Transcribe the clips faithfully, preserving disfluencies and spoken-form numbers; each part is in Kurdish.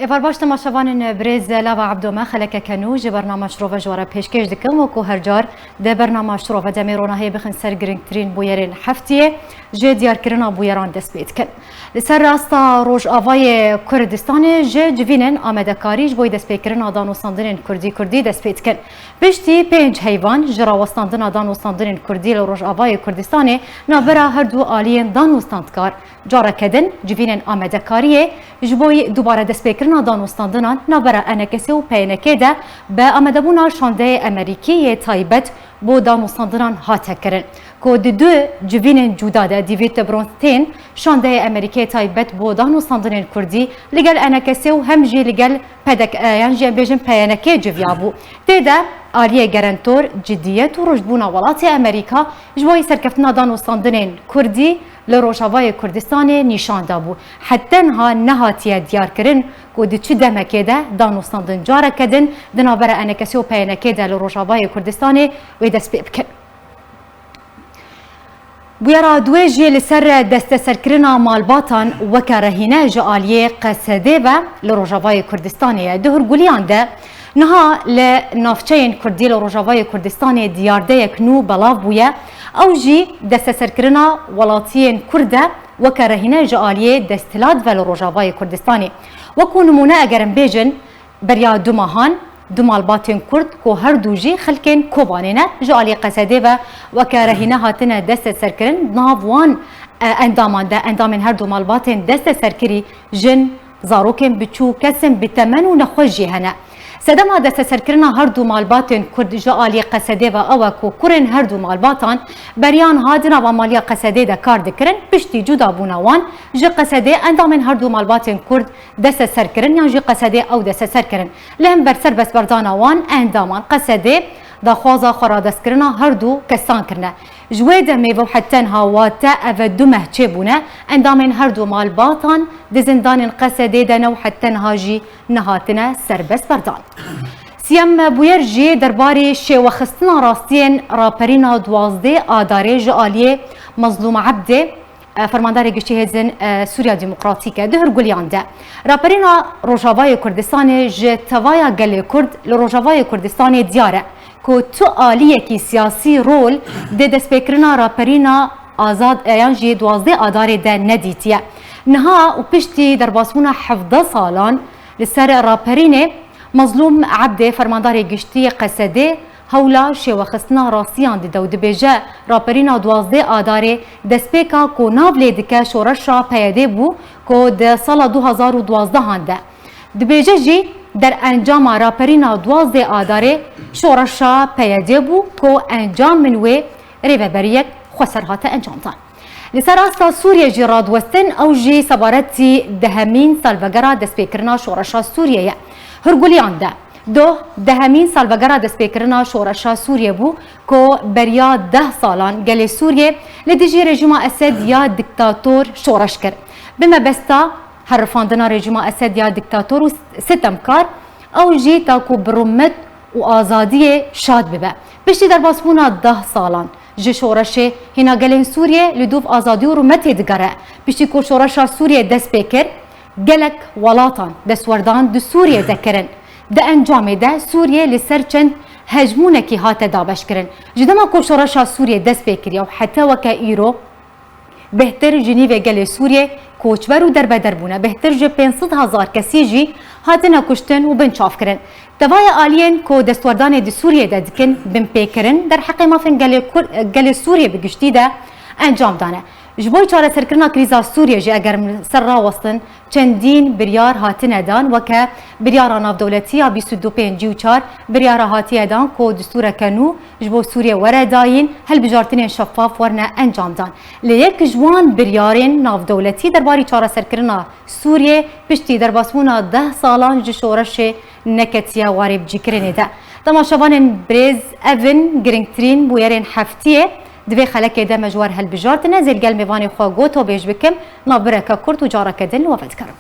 Êvar baş temaşevanên birêz, lava Ebdo me xelekeke nû ji bernama Şirove ji we re pêşkêş dikim. Wekû her car di bernama Şirove de em ê ronahiyê bixin ser girîngtirîn bûyerên heftiyê, ji diyarkirina bûyeran dest pê dikin. Li ser rasta Rojavayê Kurdistanê ji civînên amadekarî ji bo destpêkirina danûstandinên kurdî kurdî dest pê dikin. Piştî pênc heyvan ji rawestandina danûstandinên kurdî li Rojavayê Kurdistanê navbera her du aliyên danûstandkar, careke din civînên amadekariyê ji bo dubare destpêkirina danûstandinan navbera E N K S û P Y N K de bi amadebûna şandeyê Amerîkî yê taybet bo danûstandinan hate kirin, ku di du civînên cuda de David Bronstein, şandeyê Amerîkê taybet bo danûstandinên kurdî, li gel E N K S û hem jî li gel P D K, e, yan jî em bêjin P Y N K civiyabû. Tê de aliyê gerentor, cidiyet û rojbûna welatê Amerîka ji bo serkeftina danûstandinên kurdî li Rojavayê Kurdistanê nîşan dabû. Heta niha nehatiye diyarkirin ku di çi demekê de danûstandin careke din di navbera E N K S û P Y N K de li Rojavayê Kurdistanê wê dest pê bikin. Bûyera duê jî li ser desteserkirina malbatan weke rehîne ji aliyê Q S D ve li Rojavayê Kurdistanê ye. Di hûrguliyan de niha li navçeyên kurdî li Rojavayê Kurdistanê diyardeyek nû belav bûye. Ew jî desteserkirina welatiyên kurd e weke rehîne ji aliyê desthilat ve li Rojavayê Kurdistanê. Wekû nimûne eger em bêjin, beriya du mehan du malbatên kurd ku her du jî xelkên Kobanê ne, ji alî Q S D ve weke rehîne hatine desteserkirin. Di nav wan, e, endaman de endamên her du malbatên desteserkirî jin, zarokên biçûk, kesên bi temen û nexweş jî hene. Sedema desteserkirina her du malbatên kurd ji alî Q S D ve ew e ku kurên her du malbatan beriya niha di nava maliya Q S D de kar dikirin, piştî cudabûna wan ji Q S D endamên her du malbatên kurd desteser kirin yan jî Q S D ew desteser kirin. Li hember serbestberdana wan endaman Q S D daxwaza xweradestkirina her du kesan kirine. Ji wê demê ve heta niha, wate ev du meh çêbûne, endamên her du malbatan di zindanên Q S D de ne û heta niha jî nehatine serbestberdan. Siyem bûyer jî derbarê şêwexistina rastiyên raperîna duwazdeh Adarê ji aliyê Mezlûm Ebdê, e, Fermandarê Giştî Hêzên, e, Sûriya Demokratîk e, di hûrguliyan de. Raperîna Rojavayê Kurdistanê ji tevaya gelê Kurd li Rojavayê Kurdistanê diyar e ku tu aliyekî siyasî rol di destpêkirina raperîna azad, e, yan jî duwazdeh Adarê de nedîtiye. Niha û piştî derbasbûna hevdeh salan li ser raperînê, Mezlûm Ebdê, Fermandarê Giştî Q S D, hewla şêwexistina rastiyan dide û dibêje, raperîna duwazdeh Adarê destpêka ku nav lê dike şoreşa P Y D bû ku di sala du hazar û duwazdeh an de. Dibêje jî derencama raperîna duwazdeh Adarê şoreşa P Y D bû ku encam min wê rêveberiyek xweser hate encamdan. Li ser asta Sûriyê jî radiwestin, ew jî sebaretî dehemîn salvegera destpêkirina şoreşa Sûriyê ye. Hurguliyan de, doh, dehemîn salvegera destpêkirina şoreşa Sûriyê bû ku beriya deh salan gelê Sûriyê li dijî rejîma Esed ya diktator şoreş kir. Bi mebesta herifandina rejîma Esed ya diktator û sitemkar, ew jî ta ku bi rûmet û azadiyê şad bibe. Piştî derbasbûna deh salan ji şoreşê, hîna gelên Sûriyê li dûv azadî û rûmetê digere. Piştî ku şoreşa Sûriyê dest pê kir, gelek welatan destwerdan di Sûriyê de kirin. Di encamê de Sûriyê li ser çend hejmûnekî hate dabeşkirin. Ji dema ku şoreşa Sûriyê dest pê kiriye û heta weke îro, bêhtir ji nîvê gelê Sûriyê koçber û derbeder bûne. Bêhtir ji pênc sed hezar kesî jî hatine kuştin û binçavkirin. Tevaya aliyên ku destwerdanê di Sûriyê de dikin, binpêkirin derheqê mafên gelê Kur-, gelê Sûriyê bi giştî de encam dane. Ji bo çareserkirina krîza Sûriyê jî eger em li ser rawestin, çendîn biryar hatine dan, weke biryara navdewletî ya bîst û du pêncî û çar, biryara hatiye dan ku destûreke nû ji bo Sûriyê were dayîn, hilbijartinên şeffaf werine encamdan. Lê yek ji wan biryarên navdewletî derbarî çareserkirina Sûriyê piştî derbasbûna deh salan ji şoreşê neketiye warê bicîkirinê de. Temaşevanên birêz, ev in girîngtirîn bûyerên heftiyê. Di vê xelekê de me ji we re hilbijartine, zê li gel mêvanê xwe gotobêj bikim, navbireke kurt û careke din li we vedikarim.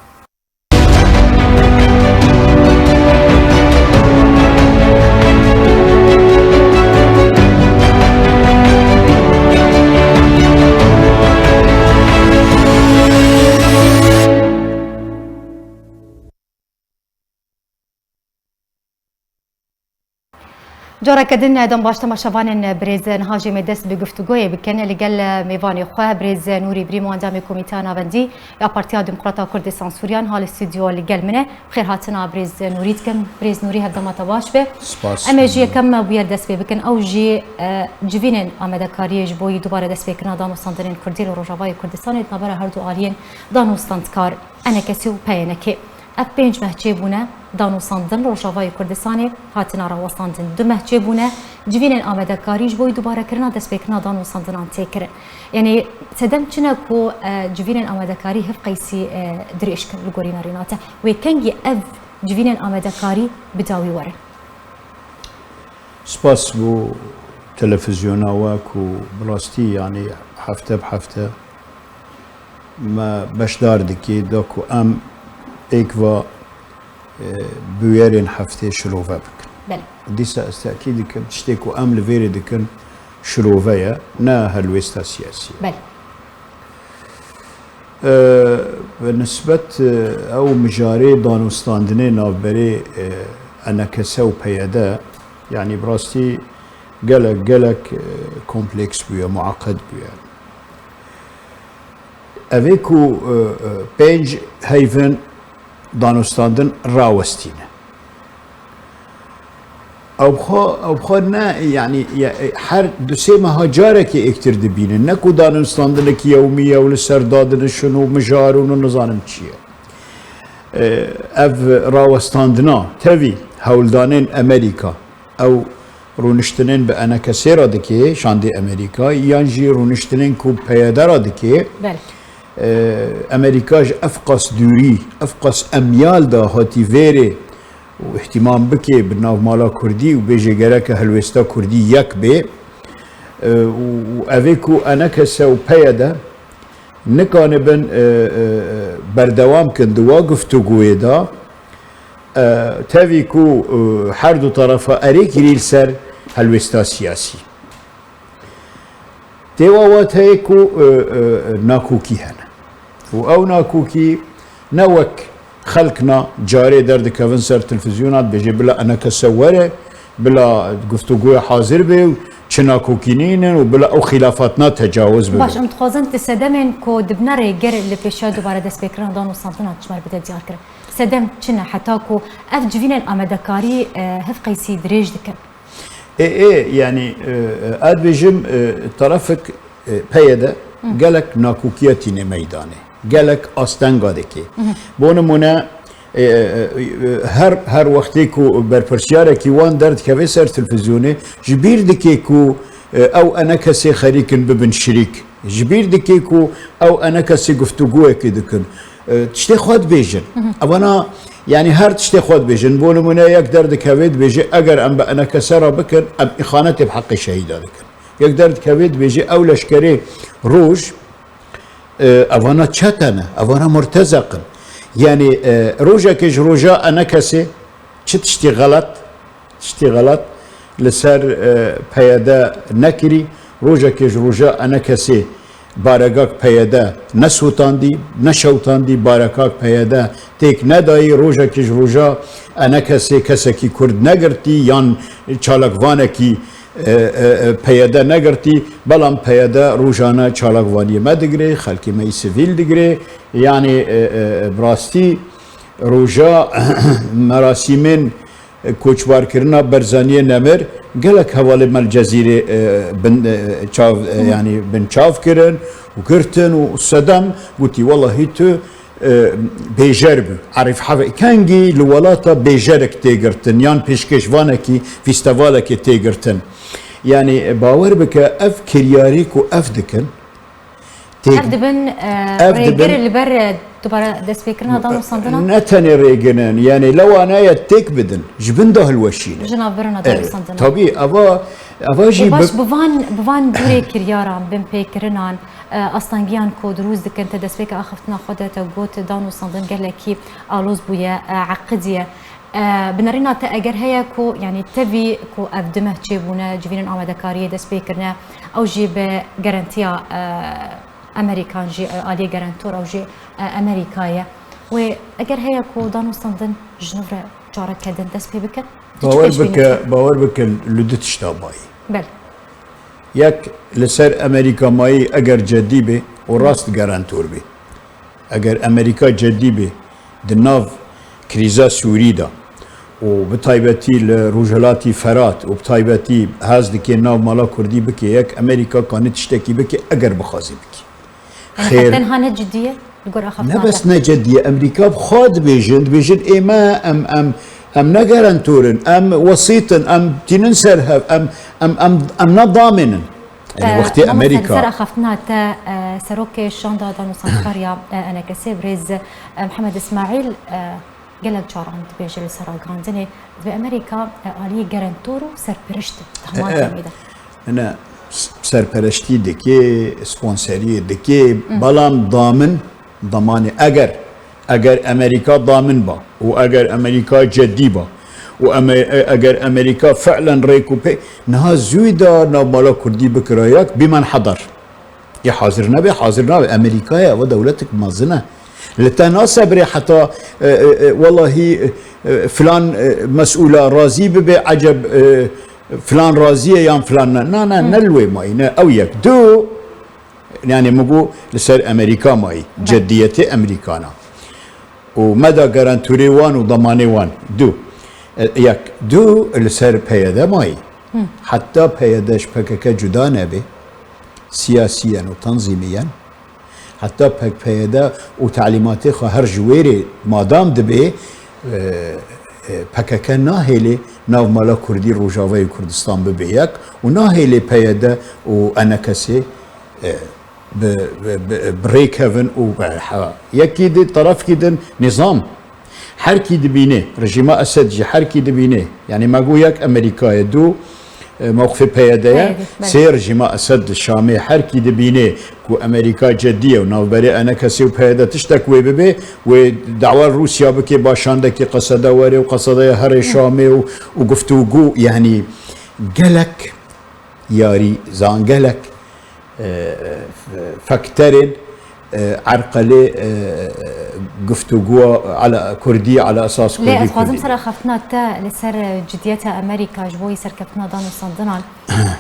Careke din dem baş temaşevanên birêz, niha jî me dest bi guftûgoyê bikin li gel mêvanê xwe, birêz Nûrî Brîmo, endamê Komîteya Navendî ya Partiya Demokrata Kurdistan Sûriyan, ha li stûdyo li gel min e. Xêrhatina birêz Nûrî dikim. Birêz Nûrî, hevdema te baş be. Spas. Em ê ji yekem bûyer dest pê bikin. Ew jî, e, civînên amadekariyê ji bo yî dubare destpêkirina danûstandinên Kurdî li Rojavayê Kurdistanê di navbera her du aliyên danûstandkar, E N K S û P Y N K. Ev pênc meh çêbûne, danûstandin Rojavayê Kurdistanê hatine rawestandin. Du meh çêbûne, civînên amadekarî ji bo yî dubarekirina destpêkirina danûstandinan tê kirin. Yanî sedem çi ne ku, e, civînên amadekarî hiv qeysî, e, dirêj kin li gorî nerîna te? Wê kengî ev civînên amadekarî bi dawî werin? Spas bo televizyona we ku bi rastî, yanî hefte bi hefte me beşdar dikê, da ku em êk va, e, bûyerên heftê şirove bikin. Belê. Dîsa ez tekîd dikim, tiştê ku em li vêrê dikin şirove ye, ne helwêsta siyasî ye. Belê. E, bi nisbet, e, ew mijarê danûstandinê navberê, e, E N K S û P Y D, yanî bi rastî gelek, gelek, e, kompleks bûye, mueqed bûye. Ev ê ku, e, e, pênc heyvin danûstandin rawestîne. Ew xwe, ew xwe ne, yanî, ya, her du sê meha carekê êktir dibînin. Ne ku danûstandinekî yewmî ye û li ser dadinişin û mijarûn û nizanim çi ye. E, ev rawestandina tevî hewldanên Amerîka, ew rûniştinên bi E N K S'ê re dike, şandê Amerîka, yan jî rûniştinên ku P Y D re dike. Belê. E, Amerîka ji ev qas dûrî, ev qas emyal de hatî vêrê û îhtîmam bike bi nav mala Kurdî û bêje gereke helwêsta Kurdî yek bê. E, û, û ev ê ku E N K S û P Y D nikanibin, e, e, berdewam kin di wa guftûgoyê de, e, tevî ku, e, her du terefa erê kirî li ser helwêsta siyasî. Tê wa wateyê ku, e, e, nakokî hene. Û ew nakokî ne wek xelk na carê derdikevin ser televîzyona dibêje bila E N K S were, bila guftûgoya hazir be û çi nakokî nînin û bila ew xîlafatna tecawiz bibe. Baş, em dixwazin di sedemên ku dibine rêgir li pêşiya dubare destpêkirina danûstandinan ji me re bide diyarkirin. Sedem çi ne heta ku ev civînên amadekarî, e, hiv qeysî dirêj dikin? Ê, ê, yanî, e, e, ez dibêjim, e, terefik, e, P Y D gelek nakokiya tîne meydanê. Gelek astenga dike. Bo nimûne, e, e, e, her, her wextê ku berpirsiyarekî wan derdikeve ser televîzyonê, ji bîr dike ku, e, ew E N K S'ê xerîkin bibin şirîk. Ji bîr dike ku ew E N K S'ê guftûgoyekê dikin. E, tiştê xwe dibêjin. Evana, yanî her tiştê xwe dibêjin. Bo nimûne yek derdikeve dibêje, eger em bi E N K S re bikin, em îxanetê bi heqê şehîda dikin. Yek derdikeve dibêje, ew leşkerê roj, e, evana çete ne, evana murtezeq in. Yanî, e, rojekê ji roja E N K S'ê çi tiştî xelet, tiştî xelet li ser, e, P Y D nekirî. Rojekê ji roja E N K S'ê baregak P Y D nesotandî, neşewtandî, baregak P Y D têk nedayî. Rojekê ji roja E N K S'ê kesekî Kurd negirtî yan çalakvanekî, e, e, e, P Y D negirtî, belam P Y D rojane çalakvaniyê me digire, xelkê me yî sivîl digire. Yanî, e, e, e, bi rastî roja merasîmên koçbarkirina Barzaniyê Nemir gelek hevalê me li Cezîrê, e, bin, e, çav, e, yanî binçav kirin û girtin û sedem gotî, "Welahî tu, e, bêjer bû." Arîf Heve-, kengî li welata bêjerek tê girtin yan pêşkêşvanekî, fîstevalekê tê girtin. Yanî bawer bike ev kiryarî ku ev dikin, Têk Ev dibin, e, ev rêgir dibin li ber, e, dubare destpêkirina danûstandina? Ne tenê rêgir in, yanî lewa ne ye têk bidin, ji bin de hilweşînin. Ji nav birina Evet, danûstandina. Tabî, eva, eva jî Ê, baş, bi- bi van, bi van cûrê kiryaran, binpêkirinan, e, astengiyan ku dirûst dikin, te destpêka axiftina xwe de te got, danûstandin gelekî aloz bûye, e, eqidiye. E, bi nerîna te eger heye ku, yanî tevî ku ev du meh çêbûne, civînên amadekariyê dest pê kirine, ew jî bi garantiya, e, Amerîkan jî, e, aliyê garantor ew jî, e, Amerîka ye. Wê eger heye ku danûstandin ji nû re çareke din dest pê bikin? Tu çi Bawer pêşbînî bike, dikî? Bawer bike li du tişta mayî. Belê. Yek, li ser Amerîka mayî eger cedî bê û rast garantor bê. Eger Amerîka cedî bê di nav krîza Sûrî de û bi taybetî li Rojhilatî Ferat û bi taybetî hez dike nav mala Kurdî bike yek, Amerîka kanî tiştekî bike eger bixwazî bike. Yanî Xêr. Heta niha ne cidî ye? Li gor axaftina Ne bes te. Ne cedî ye. Amerîka bi xwe dibêjin, dibêjin ê me em, em, em ne garantor in, em wesît in, em tînin ser hev, em, em, em, em ne damên in. Yanî Eh, wextê Mamoste, Amerîka li ser axaftina te, eh, serokê şanda danûstandkariya, eh, E N K S'ê birêz, eh, Mihemed Îsmaîl, eh, gelek caran dibêje li ser ragihandinê, dibê Amerîka, eh, aliyê garantor û serperişt e di hema E, e, demê de. Hine s-, serpereştî dike, sponseriyê dike, Hı. Belam damin, damanê eger, eger Amerîka damin ba û eger Amerîka cedî ba û Ame-, e-, eger Amerîka fi'len rêk û pê, niha zû da navmala Kurdî bikira yek, bîmen hedar. Ê hazir nebe, hazir nabe. Amerîka ye, ew dewletek mezin e. Li te nasebre heta, e, e, e, wellahî, e, e, filan, e, mesûla razî bibe, eceb, e, filan razî ye yan filan ne. Na, ne, ne li wê mayî, ne. Ew yek. Du, yanî min got li ser Amerîka mayî. Be. Cediyetê Amerîkana. Û me da garantorê wan û damanê wan. Du. E, yek. Du, li ser P Y D mayî. Hı. Heta P Y D ji P K K cuda nebe, siyasiyen û tanzîmiyen, heta P-, P Y D û talîmatê xwe her ji wêrê madam dibe, e, e, P K K nahêlê nav mala Kurdî Rojavayê Kurdistan bibe yek û nahêlê P Y D û E N K S'ê, e, bi, bi, bi, bi rê kevin û bi, ha, yekî di terefkî din nîzam. Her kî dibîne, rejîma Esed jî her kî dibîne. Yanî me got yek Amerîka ye, du, e, mewqifê P Y D ye, P Y D, belê. Sê rejîma Esed di Şamê her kî dibîne ku Amerîka cedî ye û navberê E N K S û P Y D tiştek wê bibe, wê dawa Rûsya bike, ba şandekî qesede were û qesedeya herê Şamê û, û guftûgû, yanî gelek yarî zan gelek, e, e, fakterên, e, erqelê, e, guftûgûya ala Kurdî, ala esas Lê Kurdî, ez xwazim Kurdî. Ser axaftina te li ser, e, cidiyeta Amerîka ji bo yî serkeftina danûstandinan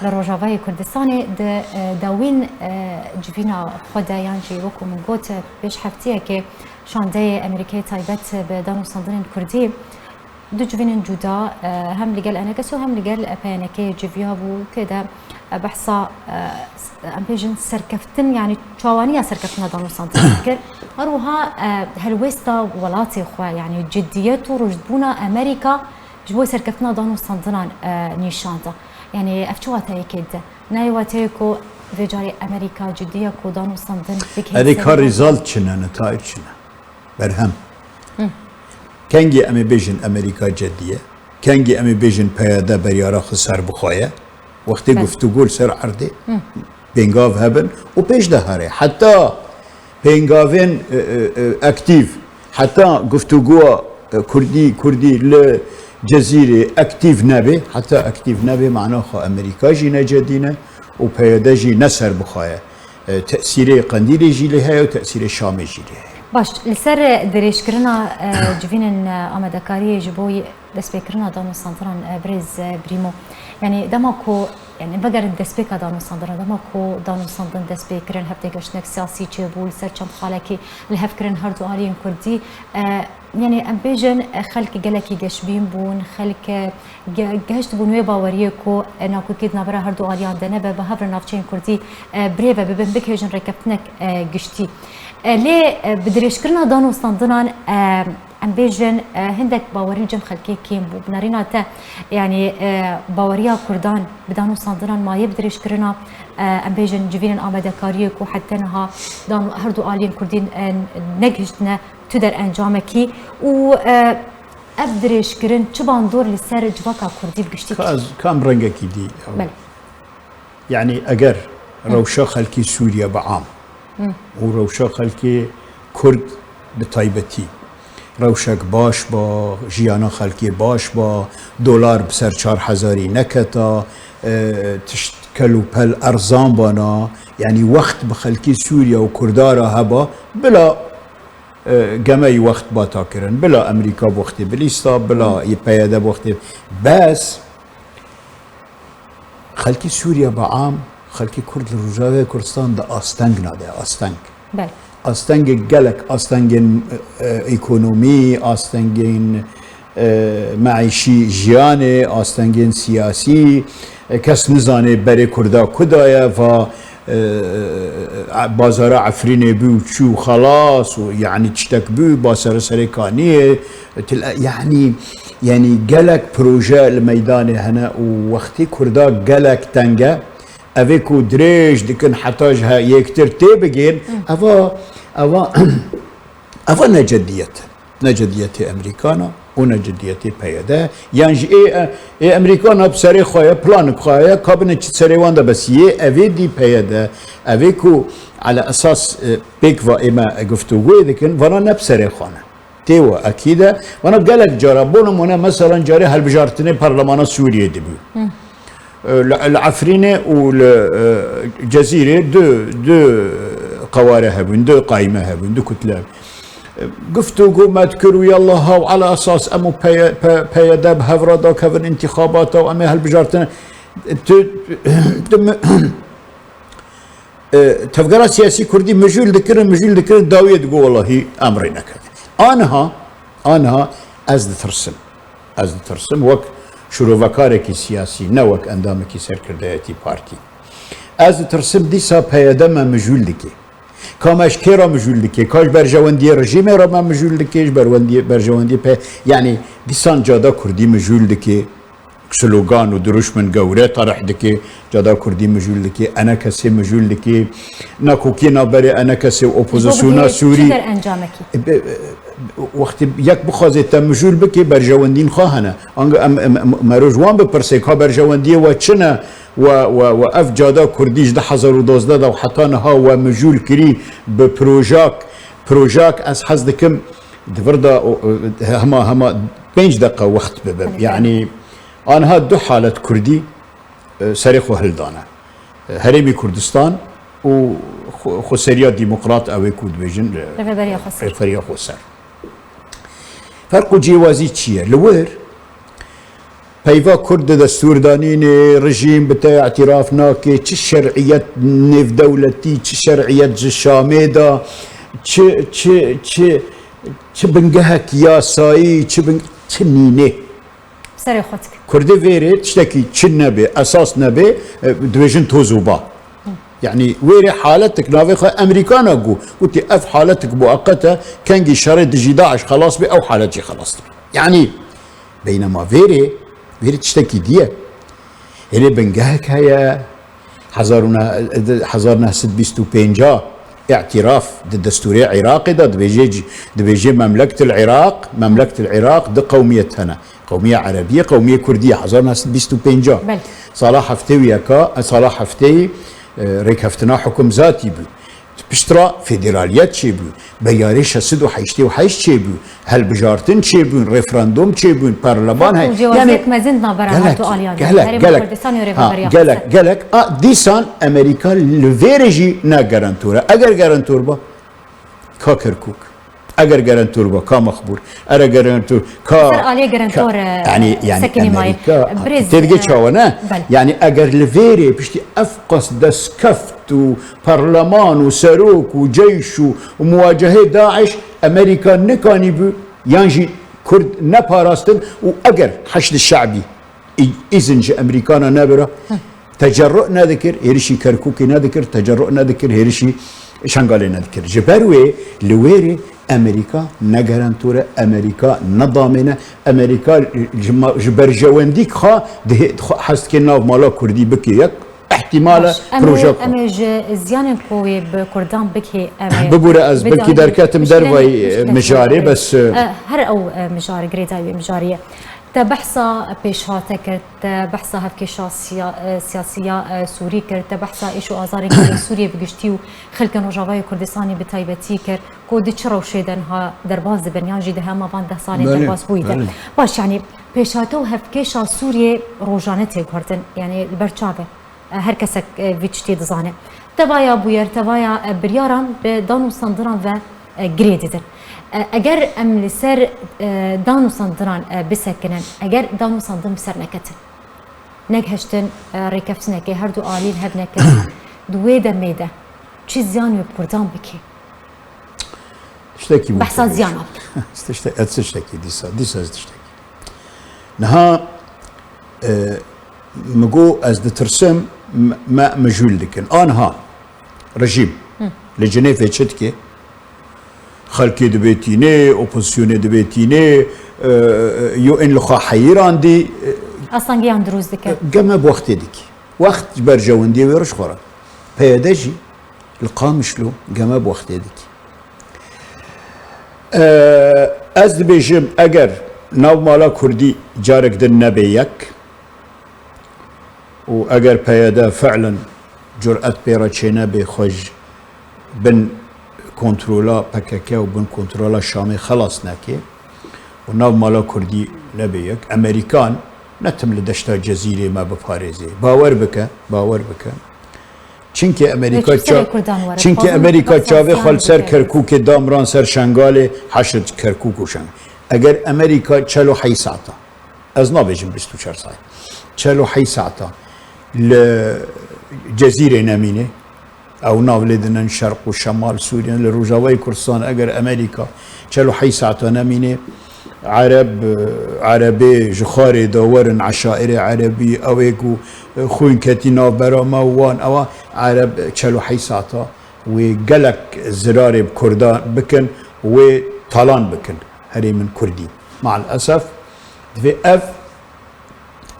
li Rojavayê Kurdistanê di, e, dawîn, e, civîna xwe de yan jî wekû min got, e, pêş heftiyekê şandeyê Amerîkayê taybet bi danûstandinên Kurdî, du civînên cuda, e, hem li gel E N K S û hem li gel P Y N K civiyabû, tê de, e, behsa, e, s-, em bêjin serkeftin, yanî çawaniya serkeftina danûstandinê dikir. Her wiha, e, helwêsta welatê xwe, yanî ciddiyet û rûjdbûna Amerîka ji bo serkeftina danûstandinan, e, nîşan da. Yanî ev çi wateyekê dide? Nayê wateyê ku vê carê Amerîka ciddiye ku danûstandin bigihê Erê, ka serê result çi ne, netayîc çi ne? Berhem. Hı. Kengî em ê bêjin Amerîka cedî ye, kengî em ê bêjin P Y D beryara xwe serbixwe ye, wextê Belê. guftûgû li ser erdê Hı. pêngav hebin û pêş de here. Heta pêngavên, e, e, e, aktîf, heta guftûgûya, e, Kurdî, Kurdî li Cezîrê aktîf nebe, heta aktîf nebe, mana xwe Amerîka jî ne cedî ne û P Y D jî ne serbixwe ye. E, tesîrê Qendîlê jî lê heye û tesîrê Şamê jî lê heye. Baş, li ser dirêjkirina, e, civînên, e, amadekariyê ji bo destpêkirina danûstandinan, e, birêz, e, Brîmo. Yanî dema ku, yanî vegerin destpêka danûstandina, dema ku danûstandin dest pê kirin, hevdêgeştinek siyasî çêbû, li ser çend xalekî li hev kirin her du aliyên Kurdî, e, Yanî em bêjin, e, xelk gelekî geşbîn bûn, xelk, e, ge-, gehiştibûn wê baweriyê ku, e, nakokî di navbera her du aliyan de nebe, bi hev re navçeyên Kurdî, e, birêve bibin, bigihêjin rêkeftinek, e, giştî. E, lê, e, bi dirêjkirina danûstandinan, e, em bêjin, e, hindek bawerî li cem xelkê kêm bû. Bi nerîna te, yanî, e, baweriya Kurdan bi danûstandinan maye bi dirêjkirina, e, em bêjin civînên amadekariyê ku heta niha dan-, her du aliyên Kurdî, e, negihiştine tu derencamekî û, e, ev dirêjkirin çi bandor li ser civaka Kurdî bi giştî Ka dike? ez, ka em rengekî dî. Belê. Yanî eger Hı. rewşa xelkê Sûriye bi am Hı. û rewşa xelkê Kurd bi taybetî rewşek baş ba, jiyana xelkê baş ba, dolar bi ser çar hezarî neketa, e, tişt kel û pel erzan bana, yanî wext bi xelkê Sûriye û Kurda re heba, bila e, gemeyî wext bata kirin. Bila Amerîka bi wextê bilîsta, bila yê P Y D bi wextê. Bes xelkê Sûriye bi am, xelkê Kurd li Rojavayê Kurdistan di asteng nade, asteng. Belê. Astengê gelek, astengên, e, ekonomî, astengên, e, meîşî jiyanê, astengên siyasî, e, kes nizane berê Kurda ku daye, va, e, e, bazara Efrînê bû û çû xelas û, yanî, tiştek bû, ba sere serê kaniyê, til-, yanî, yanî gelek proje li meydanê hene û wextê Kurda gelek teng e. Evê ku dirêj dikin heta ji he-, yektir tê bigên, eva, eva, eva ne cediyet e. Ne cediyetê Amerîkana û ne cediyetê P Y D. Yan jî ê, ê Amerîkana bi serê xwe ye, planik xwe ye, ka bine çi serê wan de, bes yê evê dî P Y D, evê ku ala esas, e, pêk va ême guftûgoyê dikin, vana ne bi serê xwe ne. Tê we ekîd e. Vana gelek cara, bo nimûne, meselan, carê hilbijartinê parlemana Sûriyê dibû. Hı. E, li, li Efrînê û li, e, Cezîrê du, du qeware hebûn, du qayme hebûn, du kutle. E, guftûgo me dikir û yallah haw ala esas em û P Y D bi hev re dakevin întîxabata û em ê hilbijartin. Tu, tu, E, tevgera siyasî kurdî mijûl dikirin, mijûl dikirin, dawiyê digot, welahî em rê nekevin. Aniha, aniha ez ditirsim. Ez ditirsim wek şîrovekarekî siyasî, ne wek endamekî serkirdeyetî partî. Ez ditirsim dîsa P Y D me mijûl dike. Ka me ji kê re mijûl dike? Ka ji berjewendiyê rejîmê re me mijûl dike, ji berwendiyê, berjewendiyê P-, yanî dîsan cada kurdî mijûl dike. Slogan û dirûşmin gewre terih dike, cada kurdî mijûl dike, enekesê mijûl dike, nakokî navberê enekesê û opozisyona Sûrî. Çi derencamekî? E, be-, e, wextê yek bixwaze te mijûl bike, berjewendîn xwe hene. Ange em, em, em, mero ji wan bipirse, ka berjewendiyê we çi ne? We, we, we ev cada kurdî ji du hezar û dozdeh de û heta niha we mijûl kirî bi projak, projak ez hez dikim, di vir de o, o, hema, hema pênc deqa wext bibim. Belê. Yanî, Aniha du halet kurdî, e, serê xwe hildane. E, Herêmî Kurdistan û xwe-, xweseriya demokrat, ew ê ku dibêjin, e, Rêveberiya Xweser. Rêveberiya Xweser. Ferq û cîwazî çi ye? Li wir peyva kurd di destûrdanînê, rejîm bi te îtiraf nake, çi şer'iyet nêvdewletî, çi şer'iyet ji Şamê de, çi, çi, çi, çi bingehek yasayî, çi bing-, çi nînê. Serê xwe dike. Kurdê vêrê tiştekî çi nebe, esas nebe, e, dibêjin toz û ba. Yanî wêrê haletik navê xwe Amerîkana got. Gotî ev haletik mueqet e, kengî şerê dijî DAIŞ xelas be, ew halet jî xelas dibe. Yanî beynema vêrê, vêrê tiştekî dî ye. Hêlê bingehek heye, Hezar û neh, hezar neh sed bîst û pênc îtiraf di destûrê Iraqê de dibêje, dibêje Memlektil Iraq, Memlektil Iraq di qewmiyet hene. Qewmiye Erebî ye, qewmiye Kurdî ye. Hezar neh sed bîst û pênc. Belê. Sala heftê û yeka, sala heftê, e, rêkeftina hukumzatî bû. Piştre federaliyet çêbû. Beyarê şeş sed û heştê û heşt çêbû. Hilbijartin çêbûn, referandum çêbûn, parleman Ferq û heye. Cewaziyek Yanî mezin di navbera her gelek, du aliyan de. Gelek, Herêma gelek. Kurdistan û Ha, Rêveberiya gelek, Xweser. Gelek. A, dîsan Amerîka li vêrê jî ne garantor e. Eger garantor ba, ka Kerkûk. Eger garantor ba, ka Mexbûr. Eger garantor, ka Ser aliyê garantor, ka, e, yanî, yanî sekinî maye. Amerîka, Birêz, têdgê e, çawa ne? Belê. Yanî eger li vêrê piştî ev qas destkeft û parleman û serok û ceyş û, û muwacehê DAIŞ Amerîka nikanîbû yan jî Kurd neparastin û eger Heşd Şe'bî î-, îzin ji Amerîkana nebira, tecerru nedikir, hêrişî Kerkûkê nedikir, tecerru nedikir, hêrişî Şengalê nedikir. Ji ber wê li wêrê Amerîka ne garantor e, Amerîka ne damên e, Amerîka ji ma-, ji berjewendîk xwe dihê-, xwe hez dike nav mala Kurdî bike yek. Îhtîmal e Baş, em ê, proje em ê ji ziyanên ku wê bi Kurdan bigihê, em ê Bibûre ez belkî bidanîn. Derketim Piştî dervayî, piştî e, mijarê, bes, e, e, her ew, e, mijarê, girêdayî wê mijarê ye. Te behsa pêşhate kir, te behsa hevkêşa siya-, e, siyasiya, e, Sûrî kir, te behsa êş û azarên gelê Sûriyê bi giştî û xelkên Rojavayê Kurdistanê bi taybetî kir, ku di çi rewşê de niha derbas dibin, yan jî di hema van deh salên Belê, derbasbûyî de. Belê. Baş, yanî pêşhate û hevkêşa Sûriyê rojane tê guhertin, yanî li ber çav e. E, her kesek, e, vî tiştî dizane. Tevaya bûyer, tevaya, e, biryaran bi dan û standiran ve, e, girê didin. E, eger em li ser, e, danûsandinan, e, bisekinin, eger danûsandin bi ser neketin, negiheştin, e, rêkeftinekê her du alî li hev nekin, di wê demê de çi ziyan wê bi Kurdan bikê? Tiştekî min Behsa pir ziyana bike. Tişte-, ez tiştekî dîsa, dîsa ez tiştekî. Niha, e, min got ez ditirsim, me, me mijûl dikin. Anha rejîm Hı. li Cinêfê çi dike? Xelkê dibê tînê, opozisyonê dibê tînê, e, e, yo ên li xwe heyîrandî, e, Asangiyan dirûst dike. Geme bi wextê dikî. Wext ji berjewendiyê wê roj xwe re. P Y D jî li Qamişlo geme bi wextê dikî. E, ez dibêjim, eger nav mala Kurdî carek din nebe yek, û eger P Y D fi'len curet pê re çênebê xwe ji bin kontrola P K K û bin kontrola Şamê xelas neke û nav mala Kurdî nebe yek, Amerîkan ne tim li deşta Cezîrê me biparêzê. Bawer bike, bawer bike. Çimkî Amerîka Lê çi serê ça-, Kurdan were? çimkî Dixwazim Amerîka çavê xwe li ser Kerkûkê damran ser Şengalê, heşt Kerkûk û Şeng. Eger Amerîka çel û heyş saeta, ez nabêjim bîst û çar saet, çel û heyş saeta li Cezîrê nemîne, ew nav lê dinin Şerq û Şemal Sûriye, li Rojavayê Kurdistan, eger Amerîka çel û heyş saeta nemîne, Ereb, Erebê ji xwarê de werin, eşairê Erebî, ew ê ku xwîn ketî navbera me û wan, ewa Ereb çel û heyş saeta wê gelek zirarê bi Kurdan bikin, wê talan bikin herêmin Kurdî. Maal esef, divê ev,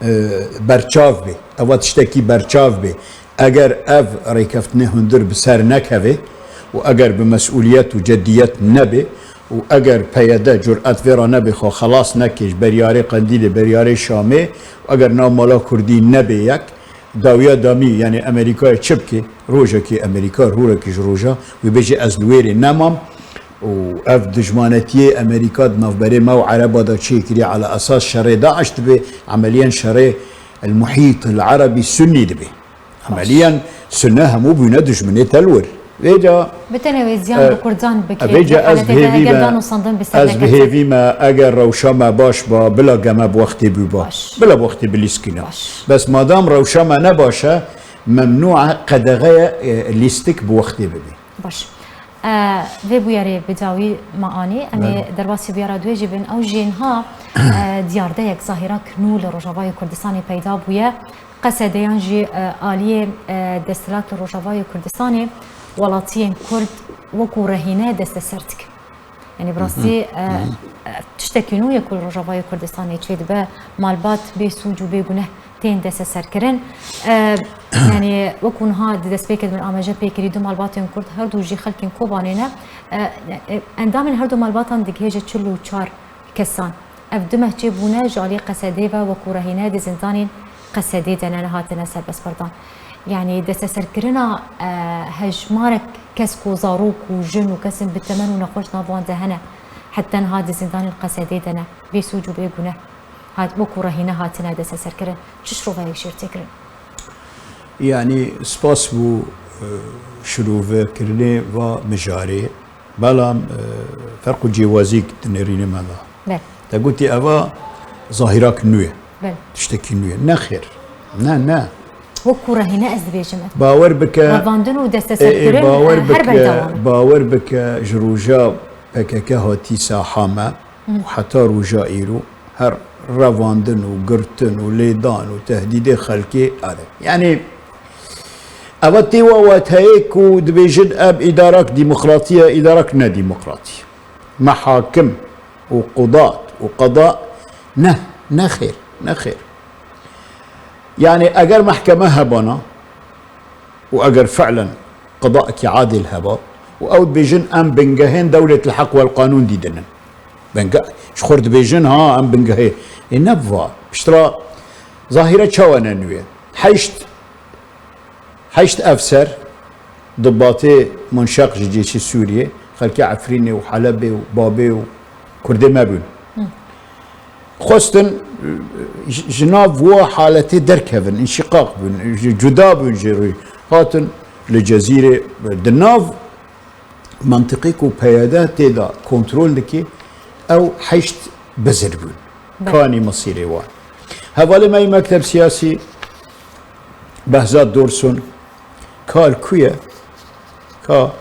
e, berçav bê. Eva tiştekî berçav bê. Eger ev rêkeftinê hundir bi ser nekeve û eger bi mesûliyet û ceddiyet nebe û eger P Y D curet vê re nebe xwe xelas neke ji beriyarê Qendîlê, beriyarê Şamê û eger nav mala Kurdî nebe yek, dawiya damî, yanî Amerîkayê çi bike? Rojekê Amerîka, rûrekê ji roja wê bêje ez li wêrê nemam û ev dijmanetiyê Amerîka di navberê me û Ereba de çêkiriye, ala esas şerê DAIŞ dibe, emeliyen şerê el-Muhît el-Erebî Sunnî dibe. Emeliyen Sunne hemû bûne dijminê te li wir. Vêca Bi tenê wê ziyan e, bi Kurdan bikê, vêca di ez haletê de bihêvî eger me, danûsandin bi ser ez nekete. bihêvî me, eger rewşa me baş ba, bila geme bi wextê bû ba. Baş. Bila bi wextê bilîskîne. Baş. Bes madam rewşa me ne baş e, memnû e, qedexe ye, e, lîstik bi wextê bibe. Baş. E, vê bûyerê bi dawî me anî. Em ê Belê. derbasî bûyera duê jî bin. Ew jî niha, e, diyardeyek, zahîrak nû li Rojavayê Kurdistanê peyda bûye. Qesedeyan jî, e, aliyê, e, desthilat li Rojavayê Kurdistanê welatiyên Kurd wekû rehîne desteser dike. Yanî bi rastî, Hı hı. e, Hı hı. e, tiştekî nû ye ku li Rojavayê Kurdistanê çêdibe, malbat bê sûc û bê guneh tên desteserkirin. E, yanî wekû niha di destpêkê de min ameje pê kirî, du malbatên Kurd, her du jî xelkên Kobanê ne. E, e, endamên her du malbatan digihêje çil û çar kesan. Ev du meh çêbûne ji alî Qesedê ve wekû rehîne di zindanên Qesedê de ne, nehatine serbestbirdan. Yanî desteserkirina, e, hejmarek kes ku zarok û jin û kesên bi temen û nexweş nav wan de hene, heta niha di zindanên Qesedê de ne, bê sûc û bê gune hat, wekû rehîne hatine desteserkirin. Çi şrovayek jê tê kirin? Yanî spas bû, e, şirovekirinê va mijarê. Belam, e, ferq û cêwazîk di nêrînê me de. Belê. Te gotî eva zahîrak nû ye. Belê. Tiştekî nû ye. Nexêr. Ne, ne. Wekû rehîne ez dibêjim. Bawer bike, Revandin û ê, ê, desteserkirin, bawer e, her bike, berdewam e. Bawer bike ji roja P K K hatî saha me Hı. û heta roja îro her revandin û girtin û lêdan û tehdîdê xelkê are. Yanî eva tê wa wateyê ku dibêjin ev îdarak demokratî ye, îdarak ne demokratî. Mehakim û qudat û qeda ne, ne xêr, ne xêr. Yanî eger mehkeme hebana û eger fi'len qedaekî adil heba û ew dibêjin em bingehên dewletil heq wel qanûn dîdinin. Binge-, ji xwe dibêjin ha em bingehê. Ê ne bi va. Piştre zahîre çawa ne nû ye? Heşt Heşt efser, dibatê munşeq ji cêşî Sûriyê, xelkê Efrînê û Helebê û Babê û Kurdê me bûn. Hı. Xwestin, e, ji, ji nav wa haletê derkevin, înşiqaq bûn, ji, cuda bûn ji rûyê. Hatin li Cezîrê, di nav Mantiqê ku P Y D tê de kontrol dike, ew heşt bizir bûn. Belê. Kanî misîrê wan. Hevalê me yê mekteb siyasî Behzat Dorsun, kar ku ye? Ka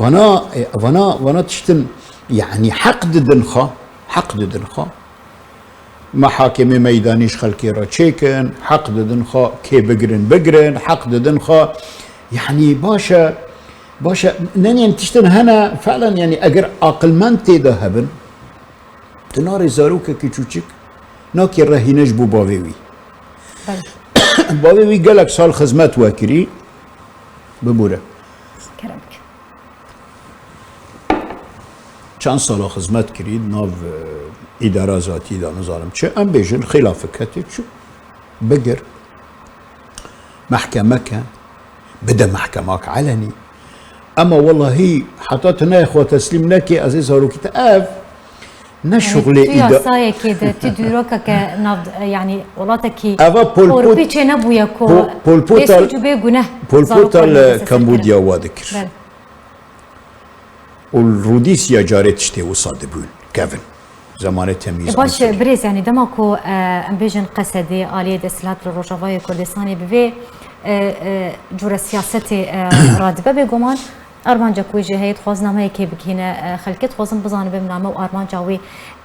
vana, e, vana, vana tiştin, yanî heq didin xwe, heq didin xwe. Mehakemê meydanî ji xelkê re çêkin, heq didin xwe, kê bigirin, bigirin, heq didin xwe. Yanî baş e, baş e, nenên tiştin hene, fe'len, yanî eger aqilmend tê de hebin, tu narê zarokekî çûçik nakê rehîne ji bo bavê wî. Belê. Bavê wî gelek sal xizmet we kirî, bibûre. Kerem bike. Çend sala xizmet kirî, di nav, e, îdara zatî de, nizanim çi, em bêjin, xêla fiketê çû, bigir, mehkeme ke, bide mehkemak elenî. Ema wellahî, heta tu neyê xwe teslîm nekê, ez ê zarokî te ev, ne şuxlê tu îda- yasayekê de, tu dîrokeke nav, yanî welatekî Eva polpot-, Ewropî çê nebûye ku po-, polpota bê sûc û bê guneh polpota zarokan li desteser Kambodya kirin. Wa dikir. Belê. Û li Rûdîsya carê tiştê wisa dibûn, kevin. Zemanê temîz E, baş e, birêz, yanî dema ku, e, em bêjin Qesedê, aliyê desthilat li Rojavayê Kurdistanê bi vê, e, e, cûre siyasetê, e, radibe, bêguman armanca ku jî heye, dixwazin nameyekê bigihîne, e, xelkê, dixwazin bizanibe name û armanca wê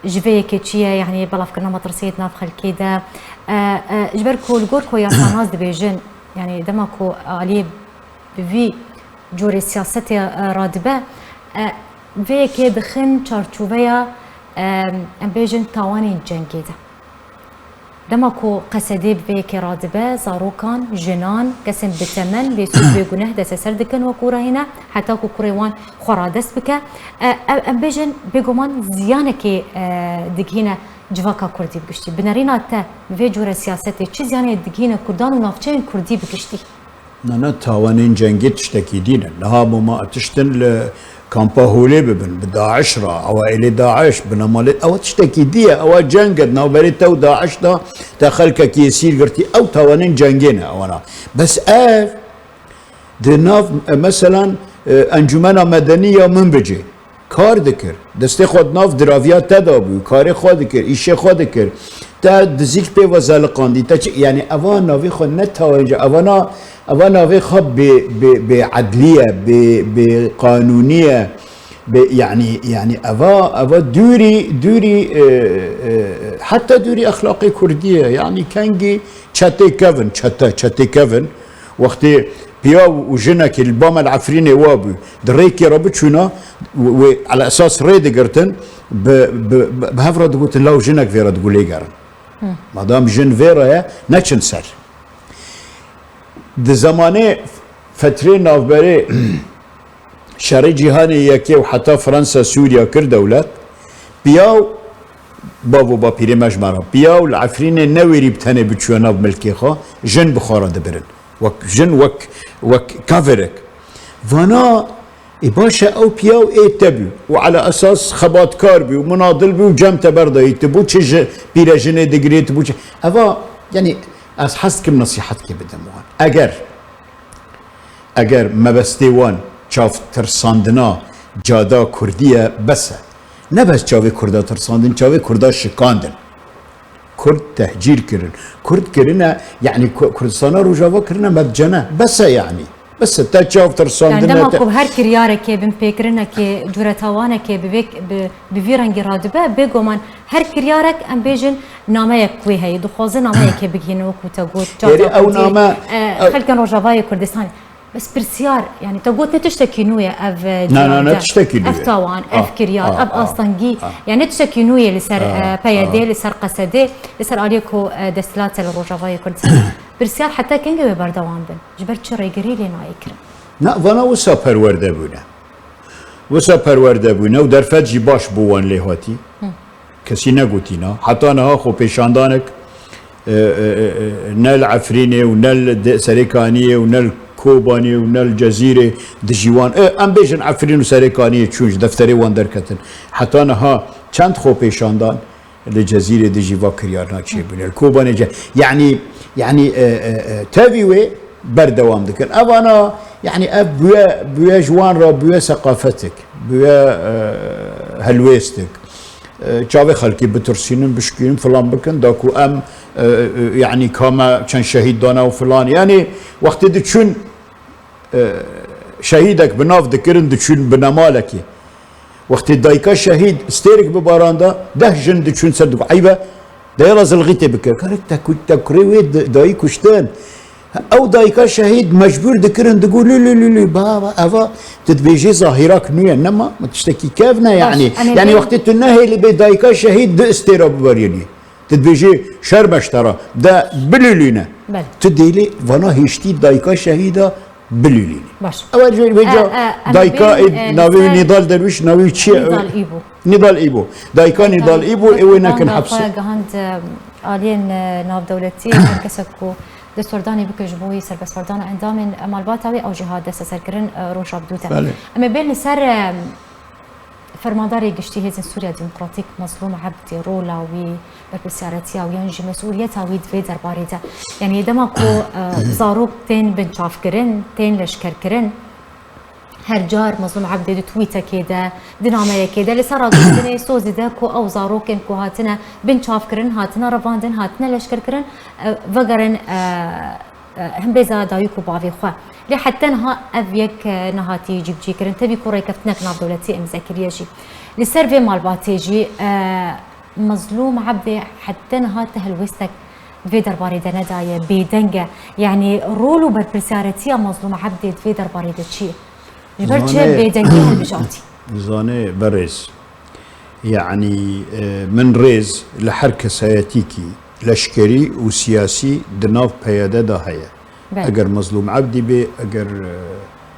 ji vê yekê çi ye, yanî belavkirina metirsiyê di nav xelkê de. E, e, ji ber ku li gor ku yasanas dibêjin, yanî dema ku aliyê bi vî cûrê siyasetê, e, radibe, e, vê yekê dixin çarçoveya, e, em bêjin tawanên cengê de. Dema ku Qesedê bi vê yekê radibe, zarokan, jinan, kesên bi temen, bê sûc bê guneh desteser dikin wekû rehîne, heta ku kurê wan xwe radest bike. E, ev, em bêjin, bêguman ziyanekê, e, digihîne civaka kurdî bi giştî. Bi nerîna te vê cûre siyasetê çi ziyanê digihîne kurdan û navçeyên kurdî bi giştî? Na, na, tawanên cengê tiştekî dî ne. Niha bû ma tiştin li kampa holê bibin, bi DAIŞ re, ewa êlê DAIŞ, bi nemalê, ewa tiştekî dî ye, ewa ceng e, di navberê te û DAIŞ de te xelkekî esîr girtî, ew tawanên cengê ne, ewana. Bes ev, di nav, e, meselan, e, Encûmena Medenî ya Minbicê, kar dikir. Destê xwe di nav diraviya te de bû, karê xwe dikir, îşê xwe dikir. Te dizîk pê ve zeliqandî, te çi, yanî eva navê xwe ne tawanca, eva na, eva navê xwe bê, bê, bê edlî ye, bê, bê qanûnî ye, bê, yanî, yanî eva, eva dûrî, dûrî, e, e, heta dûrî exlaqê kurdî ye. Yanî kengî çetê kevin, çete, çetê kevin, wextê piyaw û jinekê li Bamel Efrînê wa bû, di rêkê re biçûna, wê, wê ele esas rê digirtin, bi, bi, bi, bi hev re digotin, law jinek vê re digulê gerin. Madam jin vê re ye, neçin ser. Di zemanê fetrê navberê Şerê Cîhanê Yekê û heta Fransa Sûriya kir dewlet, piyaw, bav û bapîrê me ji me re, piyaw li Efrînê newêrî bi tenê biçûye nav milkê xwe, jin bi xwe re dibirin. Wek jin, wek, wek kavirek. Vana, ê baş e, ew piyaw ê te bû û ele esas xebatkar bû û munadil bû û cem te berdayî, tu bû çi ji pîrejinê digirê, tu bû çi? Eva, yanî, ez hez dikim nesîhetkê bidim wan. Eger Eger mebestê wan çav tirsandina cada kurdî ye, bes e. Ne bes çavê kurda tirsandin, çavê kurda şikandin. Kurd tehcîr kirin. Kurd kirine, yanî Ku-, Kurdistana Rojava kirine medcene. Bes e yanî. Bes e, te çav tirsandine, Yanî dema te ku her kiryarekê, binpêkirinekê, cûre tawanekê bi vê, bi, bi vî rengî radibe, bêguman her kiryarek, em bêjin, nameyek wê heye, dixwaze nameyekê bigihîne, wekû te got, Erê, ew name, e, ew xelkên Rojavayê Kurdistanê. Bes pirsiyar, yanî te got ne tiştekî nû ye ev, e, Na, na, ne cade, tiştekî nû ev ye. Tawan, Ah, ev kiryar, ah, ev ah, astengî, ah. yani ne tiştekî nû ye li ser, Ah, e, P Y D, ah. li ser Qesedê, li ser aliyê ku, e, desthilat e li Rojavayê Kurdistanê. Pirsiyar heta kengê wê berdewam bin? Ji ber çi rêgirî lê nayê kirin? Na, vana wisa perwerde bûne. Wisa perwerde bûne û derfet jî baş bo wan lê hatî. Hı. Kesî negotîna. Heta niha xwepêşandanek, e, e, e, e, ne li Efrînê û ne li de-, Serêkaniyê û ne li Kobanê û ne li Cezîrê dijî wan. E, em bêjin Efrîn û Serêkaniyê çûn ji defterê wan derketin. Heta niha çend xwepêşandan li Cezîrê dijî va kiryarna çêbûne. Li Kobanê ce-, yanî, yanî, e, e, e, tevî wê berdewam dikin. Evana, yani ev bûye, bûye ji wan re bûye seqafetik, bûye, e, helwêstik. E, çavê xelkî bitirsînin, bişkînin, filan bikin, da ku em, e, e, yani ka me çend şehîd dane û filan. Yani wextê diçûn, e, şehîdek bi nav dikirin, diçûn binemalekê. Wextê dayika şehîd stêrek bibaranda, deh jin diçûn ser, digot, "Eyb e, de yala zilxîtê bike." Karek te ku-, te kurê wê di-, dayî kuştin. Ew dayika şehîd mecbûr dikirin, digot, "Lü, lü, lü, lü, baba, eva, tu dibêjê zahîrak nû ye." Nema, tiştekî kevn e, Baş, yani. em ê Yani bê- wextê tu nehêlî bê dayika şehîd du stêra bibarînî. Tu dibêjî şer meştera, de bilûlîne. Belê. Tu dêlî vana hiştî dayika şehîda bilûlînî. Baş. Ew jî vêca E, e, em ê dayika bêjin, ê, e, navê wî ser Nîdal Derwîş, navê wî çi ye? Nîdal Îbû. Nîdal Îbû. Dayika Nîdal Îbû, ê wê nekin hepsê. Xwe gihand, e, aliyên, e, navdewletî, her kesek ku destwerdanê bike ji bo wî serbestwerdana endamên malbata wê, ew jî hat desteserkirin, e, roja bi dû de. Belê. Em ê bên li ser, e, Fermandarê Giştî Hêzên Sûriya Demokratîk Mezlûm Ebdî, rola wî, berpirsiyaretiya wî yan jî mesûliyeta wî di vê derbarê de. Yanî dema ku, e, zarok tên binçavkirin, tên leşkerkirin, her car Mezlûm Ebdî di twîtekê de, di nameyekê de, li ser ragihîştinê sozî de ku ew zarokên ku hatine binçavkirin, hatine revandin, hatine leşkerkirin, e, vegerin, e, e, himbêza dayik û bavê xwe. Lê heta niha ev yek, e, nehatî cîbicîkirin. Tevî ku rêkeftinek navdewletî îmze kiriye jî. Li ser vê malbatê jî, e, Mezlûm Ebdê heta niha ti helwêstek di vê derbarê de nedaye, bêdeng e. Yanî rol û berpirsiyaretiya Mezlûm Ebdê di vê derbarê de çi ye? Ji ber çi Zanê- bêdengî hilbijartî? Zanê berêz. Yanî, e, min rêz li her kesayetîkî leşkerî û siyasî di nav P Y D de heye. Belê. Eger Mezlûm Ebdî bê, eger, e,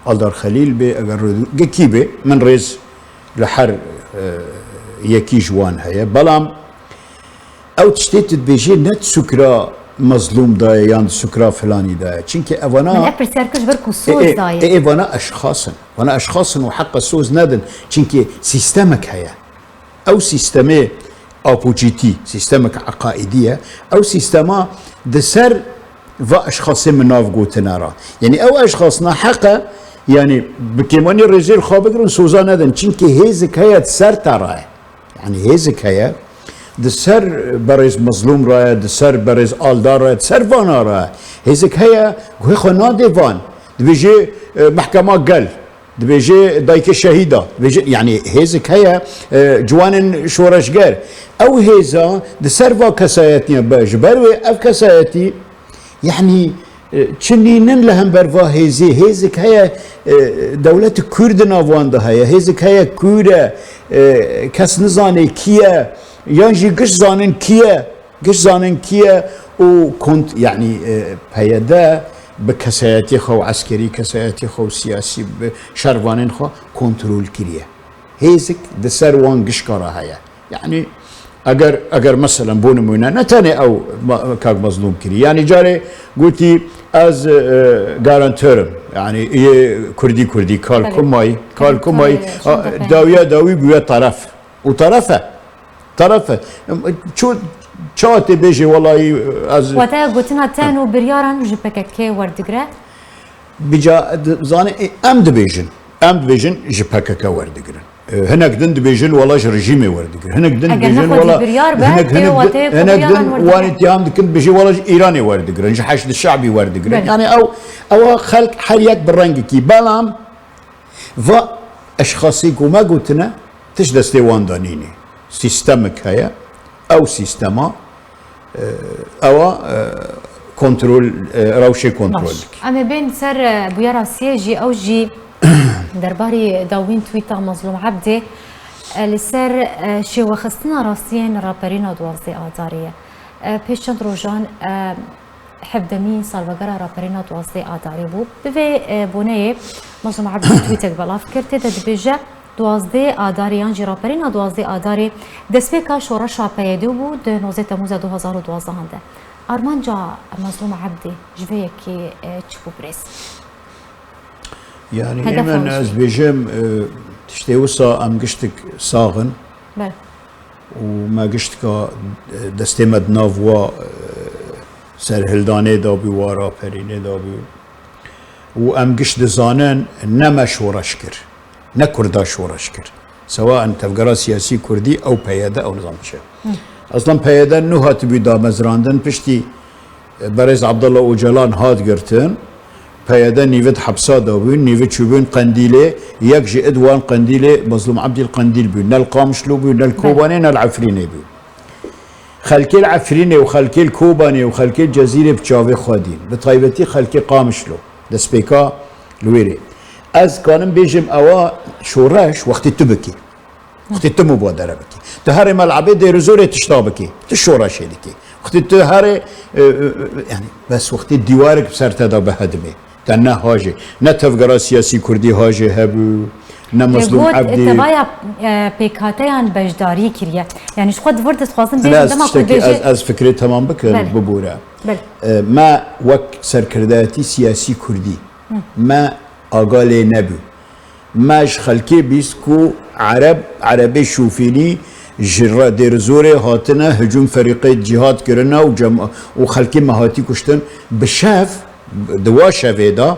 Aldar Xelîl bê, eger Rêdû-, gekî bê, min rêz li her, e, yekî ji wan heye. Belam ew tiştê tu dibêjê ne di sukra Mezlûm de ye yan di sukra filanî de ye. Çimkî evana Min ev pirsiyar kir ji ber ku soz Ê, ê, dayê. ê, ê, vana eşxas in. Vana eşxas in û heqa soz nedin. Çimkî sîstemek heye. Ew sîstemê apûçîtî, sîstemek eqaîdî ye. Ew sîstema di ser va eşxasê min nav gotine re. Yanî ew eşxas naheq e, yanî bi kêmanî rêzê li xwe bigirin, soza nedin. Çimkî hêzik heye di ser te re ye. Yanî hêzik heye, di ser berêz Mezlûm re ye, di ser berêz Aldar re ye, di ser vana re ye. Hêzik heye, guhê xwe nadê van. Dibêje, e, mehkema gel. Dibêje dayikê şehîda. Dibêje, yanî hêzik heye, e, ciwanên şoreşger. Ew hêza di ser va kesayetî be. Ji ber wê ev kesayetî, yanî, e, çi nînin li hember va hêzê. Hêzik heye, e, dewleti kûr di nav wan de heye. Hêzik heye kûr e, e, kes nizane kî ye, yan jî giş zanin kî ye. Giş zanin kî ye û kont-, yanî, e, P Y D bi kesayetê xwe û eskerî, kesayetê xwe û siyasî, bi şervanên xwe kontrol kiriye. Hêzik di ser wan gişka re heye. Yanî eger, eger meselen bo nimûne, ne tenê ew ma-, kak Mezlûm kirî. Yanî carê gotî ez, e, garantör im. Yanî yê kurdî kurdî, Belê. Kalkumayî, Kalkumayî, Kalkumayî, çend a, defa. Dawiya dawî bûye teref. Û teref e. Teref e. Ço-, çawa tê bêjê, welayî ez Wateya gotina ten û biryaran ji P K K werdigire? Bica, di-, zanî, e, em dibêjin. Em dibêjin ji P K K werdigirin. E, hinek din dibêjin wela ji rejîmê werdigirin. Hinek din Eger dibêjin nexwe wela, jî biryar be, hinek, tê hinek, wateyê ku hinek biryaran din werdigirin. Wan îttiham dikin, dibêjin wela ji Îranê werdigirin, ji Heşd Şe'bî werdigirin. Belê. Yanî ew, ewa xelk her yek bi rengekî. Belam va eşxasî ku me gotine, tişt destê wan de nîne. Sîstemek heye, ew sîstema, e, ewa, e, kontrol, e, rewşê kontrol Baş. dike. Em ê bên ser, e, bûyera siyê jî, ew jî derbarî dawîn tweeta Mezlûm Ebdê, e, li ser, e, şêwexistina rastiyên raperîna duwazdeh Adarê ye. E, pêş çend rojan, e, hevdemîn salvegera raperîna duwazdeh Adarê bû. Bi vê, e, boneyê Mezlûm Ebdî tweetek belav kir. Tê de dibêje, duwazdeh Adarê yan jî raperîna duwazdeh Adarê destpêka şoreşa P Y D bû, di nozdeh Temmûza du hazar û duwazdeh de. Armanca Mezlûm Ebdî ji vê yekê, e, çi bû birêz? Yanî Hedef êmen an ez jî. bêjim, e, tiştê wisa em giştik sax in. Belê. û me giştika, e, destê me di nav wa, e, serhildanê de bû, wa raperînê de bû. û em giş dizanin ne me şoreş kir, ne Kurda şoreş kir. Sewa em tevgera siyasî Kurdî ew P Y D ew nizam çi. Eslan P Y D nû hatibû damezrandin piştî, e, berêz Abdullah Ocalan hat girtin. P Y D nîvit hepsa dabûn, nîvit çûbûn Qendîlê, yek ji id wan Qendîlê, Mazlûm Abdîl Qendîl bû. Ne li Qamişlo bû, ne li Kobanê, ne li Efrînê bû. Xelkê li Efrînê û xelkê li Kobanê û xelkê li Cezîrê bi çavê xwe dîn. Bi taybetî xelkê Qamişlo. Destpêka li wêrê. Ez kanim bêjim ewa şoreş wextê tu bikî. Wextê tu mubadere bikî. Tu herê melebê Dêrizorê tişta bikî. Tu şoreşê dikî. Wextê tu herê, e, e, e, yani, bes wextê dîwarek bi ser te de bihedimê. Te ne hajê, ne tevgera siyasî Kurdî hajê hebû, ne Mezlûm Ebdî. Tevaya, e, pêkhateyan beşdarî kiriye. Yani ji xwe di vir de dixwazim bêjim, dema ku tiştekî bêje ez, ez fikrê temam bikim, bibûre. E, me wek serkirdayetî siyasî Kurdî, me aga lê nebû. Me ji xelkê bîst ku Ereb, Erebê şofînî ji re-, Dêrizorê hatine hicûm ferîqê cîhad kirine û cem-, û xelkê me hatî kuştin. Bi şev, di wa şevê de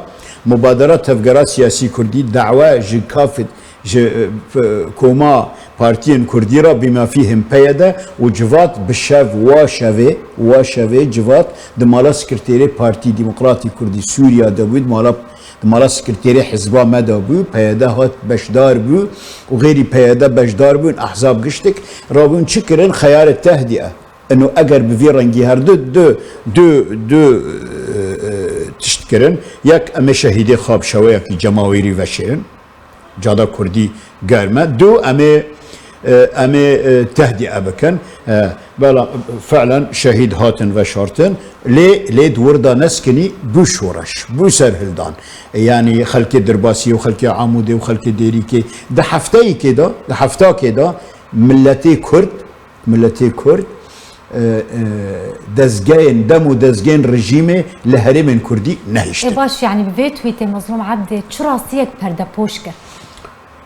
mubadera tevgera siyasî Kurdî dawe ji kafit, ji, e, koma partiyên Kurdî re bîmafî hin P Y D û civat bi şev wa şevê, wa şevê civat di mala sekreterê Partî Demokratî Kurdî Sûriya de bû, di mala Di mala sekreterê hizba me de bû, P Y D hat beşdar bû û xêrî P Y D beşdar bûn, ehzab giştik rabûn çi kirin, xeyarê tehdîe. Ino eger bi vî rengî her du, du, du, du, e, e, tişt kirin, yek em ê şehîdê xwe bi şeweyekî cemawîrî veşêrin, cada Kurdî germ e, du em ê e, em ê, e, tehdîe bikin. E, bela, fi'len şehîd hatin veşartin. Lê, lê di wir de neskinî bû şoreş, bû serhildan. E, yanî xelkê Dirbasiyê û xelkê Amûdê û xelkê Dêrîkê di hefteyekê de, di heftakê de miletê Kurd, miletê Kurd, e, e, dezgehên, dem û dezgehên rejîmê li herêmên Kurdî nehiştin. Ê baş, yanî bi vê tweetê Mezlûm Ebdê çi rastiyek perdepoş kir?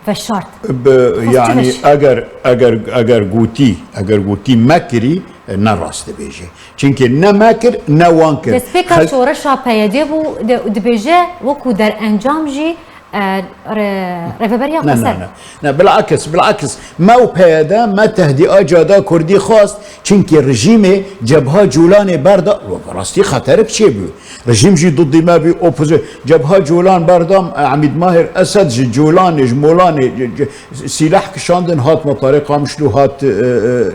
Veşart. Bi, Xwest çi yanî veş- eger, eger, eger gotî, eger gotî me kirî, e, ne rast dibêje. Çimkî ne me kir, ne wan kir. Destpêka Xel- şoreşa P Y D bû, de-, dibêje wekû derencam jî, e, re-, Rêveberiya Ne, Xweser. ne, ne. Ne, bilakis, bilakis. Me û P Y D, me tehdîa cada Kurdî xwest, çimkî rejîmê Cebha Colanê berda, rastî xeterik çêbû. Rejîm jî didî me bî, opozi-, Cebha Colan berdam, Emîd Mahir Esed ji Colanê, ji Molanê, c-, c-, sîleh kişandin, hat Metarê Qamişlo, hat, e, e,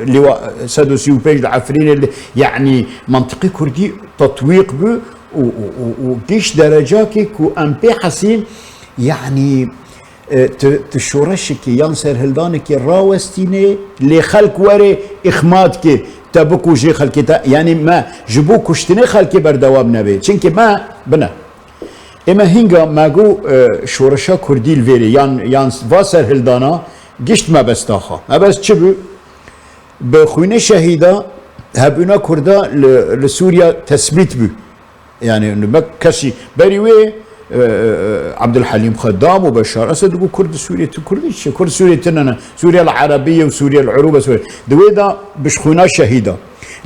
Lîwa sed û sî û pênc li Efrînê, li, yanî mantiqê Kurdî tetwîq bû û, û, û, û giş derecakê ku em pê hesîn, yanî E, tu, tu şoreşekê yan serhildanekê rawestînê, lê xelk were îxma dike, te bikujê xelkê te, yanî me ji bo kuştinê xelkê berdewam nebe. Çimkî me, bine. Ê me hînga me got, e, şoreşa Kurdî li vêrê, yan, yan va serhildana gişt mebesta xwe. Mebest çi bû? Bi xwînê şehîda hebûna Kurda li, li Sûriya tesbît bû. Yani, bak, kesî berî wê, e, e, Abdulhalim Xeddam û Beşar Esed digo Kurd Sûriyê, tu Kurd çi? Kurd Sûriyê tine ne. Sûriye li Erebî ye û Sûriye li Urûb e, Sûriye. Di wê de bişxûna şehîda.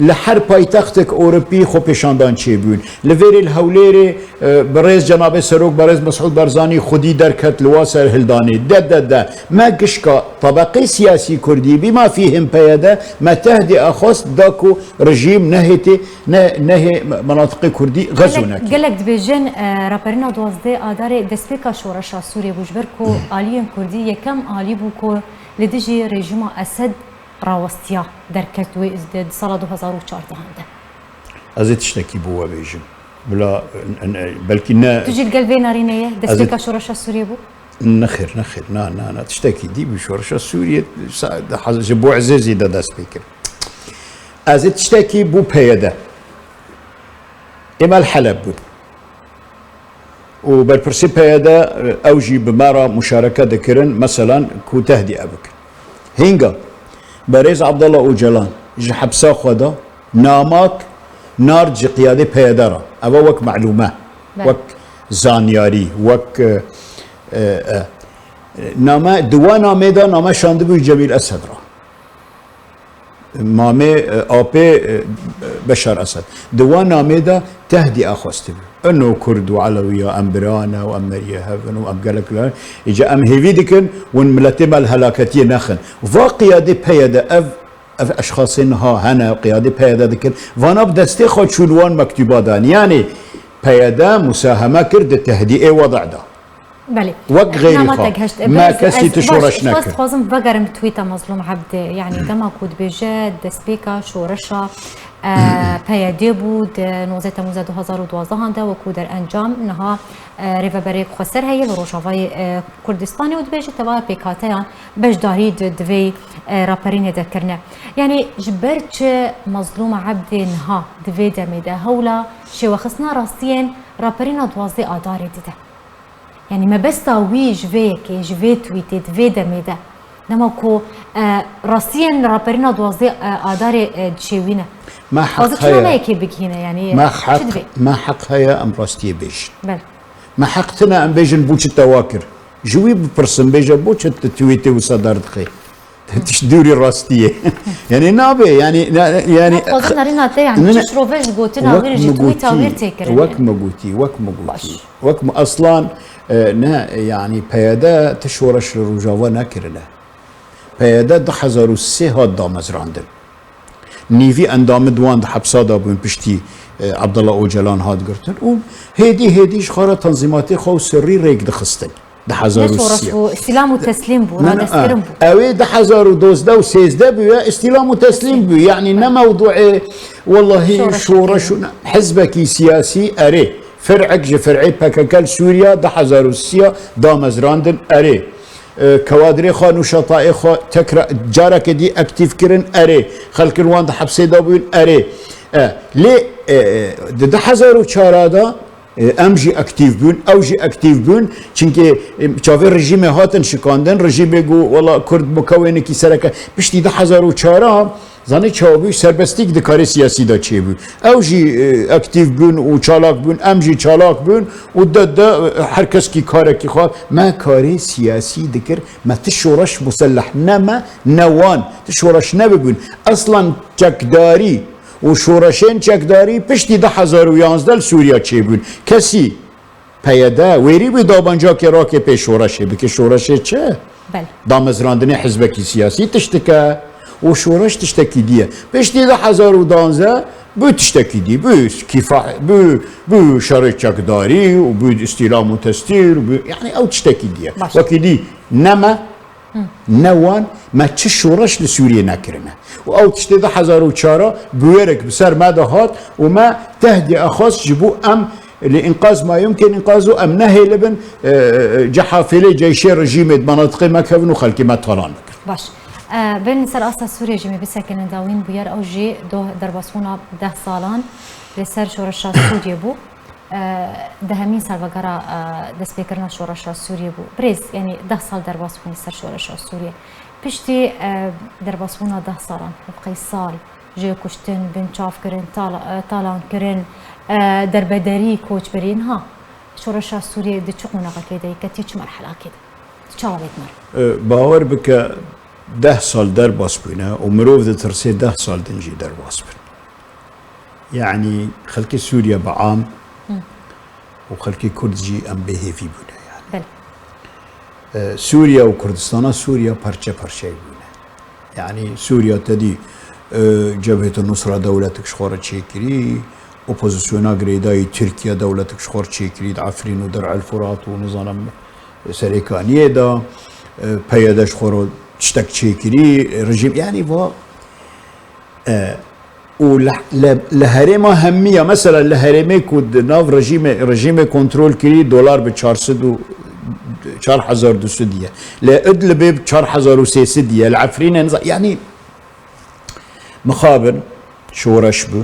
Li her paytextek Ewropî xwe pêşandan çêbûn. Li vêrê li Hewlêrê, e, birêz Cenabê Serok, birêz Mesûd Barzanî xwedî derket li wa serhildanê. De, de, de. Me gişka tebeqê siyasî Kurdî bî, ma fî hin P Y D, me tehdî axwast da ku rejîm nehêtê ne, nehê me-, menatiqê Kurdî xezo Gelek, neke. Gelek dibêjin, e, raperîna duwazdeh Adarê destpêka şoreşa Sûriyê bû, ji ber ku aliyên Kurdî yekem alî bû ku li dijî rejîma Esed rawestiya derket wê di, di sala du hezar û çardehan de. Ez ê tiştekî bo we bêjim. Bila, n-, n-, belkî ne Tu jî li gel vê narînê ye? Ez ê Destpêka şoreşa Sûriyê bû? Nexêr, nexêr, na, na, na, tiştekî dî bû. Şoreşa Sûriyê sa-, de hez-, ji bo Ezêzî de dest pê kir. Ez ê tiştekî bû P Y D. Ê me li Heleb bûn. Û berpirsê P Y D, ew jî bi me re muşareke dikirin, meselan, ku tehdîe bikin. Hînga, berêz Abdullah Ocalan ji hepsa xwe de namak nard ji qiyadê P Y D re. Eva wek melûme, Belê. wek zanyarî, wek, e, e, e, name, di wa namê de name şandibû Cemîl Esed re. Mamê, e, apê, e, Beşar Esed. Di wa namê de tehdî axwestibû. Ino Kurd û Elewiya em bira ne û em meriyê hev in û em gelek la. Îca em hêvî dikin win miletê me li helaketiyê nexin. Va qiyadê P Y D ev, ev eşxasê niha hene, qiyadê P Y D dikin. Vana bi destê xwe çûn wan mektûba dan. Yanî P Y D musaheme kir di tehdîê wede de. Belê. Wek xêrî Nama xwe. Te gehişt. Me Berêz, kesî ez, ti baş, şoreş ez xwest nekir. Dixwazim vegerim tweeta Mazlûm Ebdê. Yanî dema ku dibêje destpêka şoreşa, e, P Y D bû, di nozdeh Temmûza du hazar û duwazdeh de wekû derencam, niha, e, rêveberê xweser heye li Rojavayê, e, Kurdistanê û dibêje tevaya pêkhateyan beşdarî di, di vê, e, raperînê de kirine. Yanî ji ber çi Mazlûm Ebdê niha di vê demê de hewla şêwexistina rastiyên raperîna duwazdeh Adarê dide? Yanî mebesta wî ji vê yekê, ji vê tweetê di vê demê de, dema ku, e, rastiyên raperîna duwazdeh, e, Adarê, e, dişêwîne. Me heq Xwazin çima heye. Me yekê bigihîne, yanî Me çi heq, dibê? Me heq heye em rastiyê bêjin. Bel. Me heq tine em bêjin bû çi te wa kir. Ji wî bipirsin, bêje bû çi tu tweetê wisa derdixê. Tişt dûrî rastiyê. Yanî nabe, yanî, ne, ne, yanî, Xwazin nerîna te, yanî, ne, ne. Çi şirove ji gotina wî re, ji tweeta wî re tê kirin, Wek yanî. Me gotî, wek me gotî. Baş. Wek me aslan, e, ne, yanî P Y D ti şoreş li Rojava nekirine. P Y D du hezar û sê hat damezrandin. Nîvî endamê di wan di hepsa de bûn piştî, e, Abdullah Ocalan hat girtin û hêdî hêdî ji xwe re tenzîmatê xwe û sirrî rêk dixistin. Ne şoreş bû, îstîlam û teslîm bû, Ne, ne, radestkirin bû. Ew ê du hezar û dozdeh û sêzdeh bûye, îstîlam û teslîm bû. Yanî ne mewduê, wellahî, şoreş û ne, hizbekî siyasî erê. Fir'ek ji fir'ê P K K li Sûriya du hezar û sî ya damezrandin erê. E, kewadrê xwe, nûşatayê xwe tekra, careke dî aktîf kirin erê. Xelkin wan di hepsê de bûn erê. E, lê, e, e, di du hezar û çar de E, em jî aktîf bûn, ew jî aktîf bûn. Çimkî, e, çavê rejîmê hatin şikandin, rejîmê got, wela Kurd mukewênekî sereke. Piştî du hezar û çar a, zanî çawa bû, serbestîk di karê siyasî de çêbû. Ew jî, e, aktîf bûn û çalak bûn, em jî çalak bûn û de, de, e, her kes kî karekî xwe, me karê siyasî dikir, me ti şoreş muselleh ne me, ne wan, ti şoreş nebibûn. Eslan çekdarî, û şoreşên çekdarî piştî du hezar û yanzdeh li Sûriya çêbûn. Kesî P Y D wêrî bû dabancakê rake pê şoreşê bike. Şoreşê çi? Belê. Damezrandinê hizbekî siyasî tiştike û şoreş tiştekî dî ye. Piştî du hezar û duwazdeh bû tiştekî dî. Bû kîfa-, bû, bû şerê çekdarî û bû îstîlam û testîr û bû, yanî ew tiştekî dî ye. Baş. Wekî dî ne me, ne wan, me çi şoreş li Sûriyê nekirine. Û ew tiştê du hezar û çar a bûyerek bi ser me de hat û me tehdî xwest ji bo em li înqaz ma yumkin înqaz û em nehêlibin, e, e, cehafêlê ceyşê rejîmê di menatiqê me kevin û xelkê me talan bikin. Baş. E, bên li ser asta Sûriyê jî me bisekinin dawîn bûyer ew jî doh derbasbûna deh salan li ser şoreşa Sûriyê bû. E, dehemîn salvegera, e, destpêkirina şoreşa Sûriyê bû. Birêz, yanî deh sal derbas bûnî ser şoreşa Sûriyê. Piştî, e, derbasbûna deh salan, hevqey sal, jê kuştin, binçavkirin, tala-, e, talankirin, e, derbederî, koçberî, niha şoreşa Sûriyê di çi qonaxekê de ye, ketî çi merhelakê de? Tu çawa vê dimer? E, bawer bike, deh sal derbas bûne û mirov ditirsê deh sal din jî derbas bin. Yanî xelkê Sûriye bi am Hı. û xelkê Kurd jî em bêhêvî bûne yani. Belê. E, Sûriye û Kurdistana Sûriye parçe parçeyê bûne. Yani Sûriye te dî, e, Cebheta Nusra dewletik ji xwe re çêkirî, opozisyona girêdayî Tirkiye dewletik ji xwe re çêkirî, di Efrîn û Der'el Furat û nizanim Serêkaniyê de, e, P Y D ji xwe re tiştek çêkirî, rejîm, yani va, e, û li, li, li herêma hemiya, mesela li herêmê ku di nav rejîmê, rejîmê kontrol kirî, dolar bi çar sed û çar hezar du sed diye. Li Idlibê bi çar hezar û sê sed diye. Li Efrînê niza-, yani mixabin şoreş bû.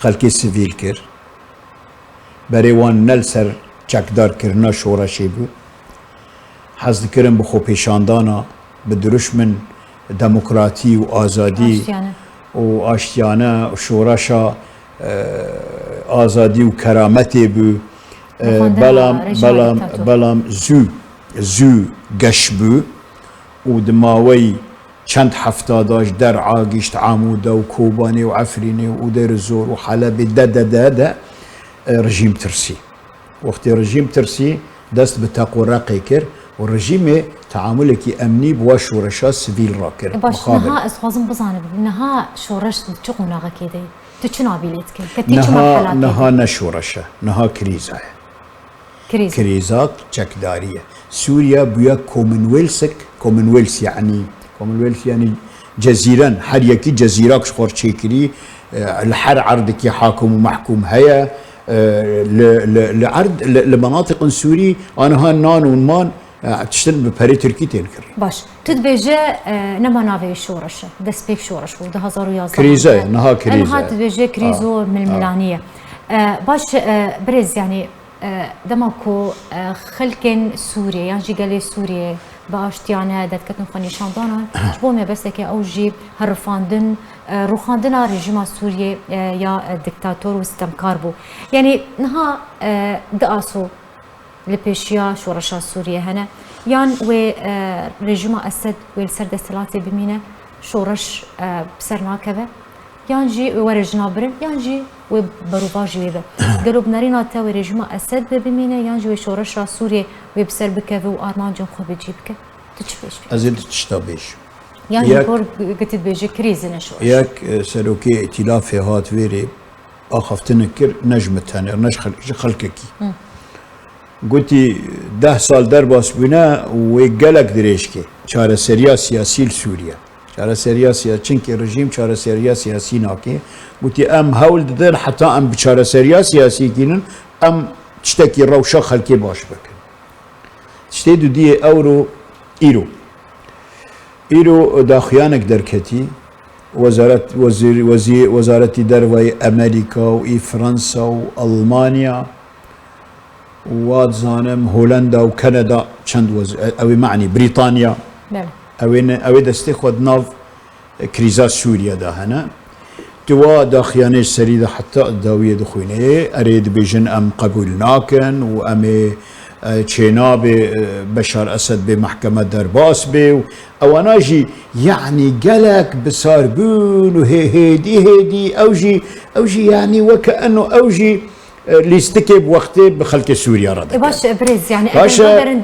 Xelkê sivîl kir. Berê wan ne li ser çekdarkirina şoreşê bû. Hez dikirin bi xwepêşandana, bi dirûşmin demokratî û azadî Aştiyane. û aştiyane û şoreşa, e, azadî û kerametê bû. E, Bi xwendina belam, rejîma belam, diktator. belam zû, zû geş bû û di maweyî çend hefta de ji Der'a gihîşt Amûde û Kobanê û Efrînê û Dêr Zor û Helebê de, de, de, de, e, rejîm tirsî. Wextê rejîm tirsî, dest bi teq û reqê kir û rejîmê teamulekî emnî bi wa şoreşa sivîl rakir. E, baş, mixabin. Niha ez xwazim bizanim, niha şoreş li çi qonaxekê de ye? Tu çi nabî lê dikî? Te tê çi merhelatê de? Niha ne şoreş e, niha krîza ye. Krîz. Krîza çekdarî ye. Sûriye bûye Commonwealthek, Commonwealth yanî, Commonwealth yanî cezîren, her yekî cezîrak ji xwe çêkirî, e, li her erdekî hakim û mehkûm heye, e, li, li, li erd, li, li menatiqên Sûrî aniha nan û man, e, tiştin bi perê Tirkî tên kirî. Baş, tu dibêje, e, nema navê şoreş e, destpêk şoreş bû, du hazar û yazdeh. Krîze, niha krîze. Niha dibêje krîz û milmilanî ye. E, baş, e, birêz, yanî, E, dema ku, e, xelkên Sûriyê yan jî gelê Sûriyê bi aştiyane derdiketin xwenîşandanan, ji bo mebestekê ew jî herifandin, e, rûxandina rejîma Sûriyê, e, ya, e, diktator û sitemkar bû. Yanî niha, e, du aso li pêşiya şoreşa Sûriyê hene. Yan wê, e, rejîma Esed wê li ser desthilatê bimîne, şoreş, e, bi ser nakeve. Yan jî wê were jina birin, yan jî wê berovajî wê be. Gelo bi nerîna te wê rejîma Esed be bimîne, yan jî wê şoreşa Sûriyê wê bi ser bikeve û armancên xwe bi cî bike? Tu çi pêş bînî? Ez ê du tişta bêjim. Yan jî Yek, gor gitî dibêje krîz e ne şoreş. Yek, e, serokê îtîlafê hat vêrê axaftinek kir, ne ji min tenê, ne ji xel-, ji xelkekî. Hı. Gotî, deh sal derbas bûne û wê gelek dirêj kê çareseriya siyasî li Sûriye. Çareseriya siya-, çinkî rejîm çareseriya siyasî nake. Gotî, em hewl didin heta em bi çareseriya siyasî kînin, em tiştekî rewşa xelkê baş bikin. Tiştê dudiyê ewro îro. Îro daxuyanek derketî, wezaret, wezîr, wezî-, wezaretî dervayê Amerîka û î Fransa û Almanya û wa dizanim Holenda û Kanada çend wez-, e-, ew ê manî Brîtanya. Belê. Ew ê ne, ew ê destê xwe di nav, e, krîza Sûriye de hene. Tu wa daxiyanê serî de heta dawiyê dixwîne. Erê dibêjin em qebûl nakin û em ê, e, çênabê, e, Beşar Esed bê mehkeme derbas bê û ewana jî, yanî gelek bi sar bûn û hê-, hêdî hêdî ew jî, ew jî yanî weke eno ew jî e, lîstikê bi wextê bi xelkê Sûriya re dike. E, baş, e, birêz, yani, Baş eger e. vegerin,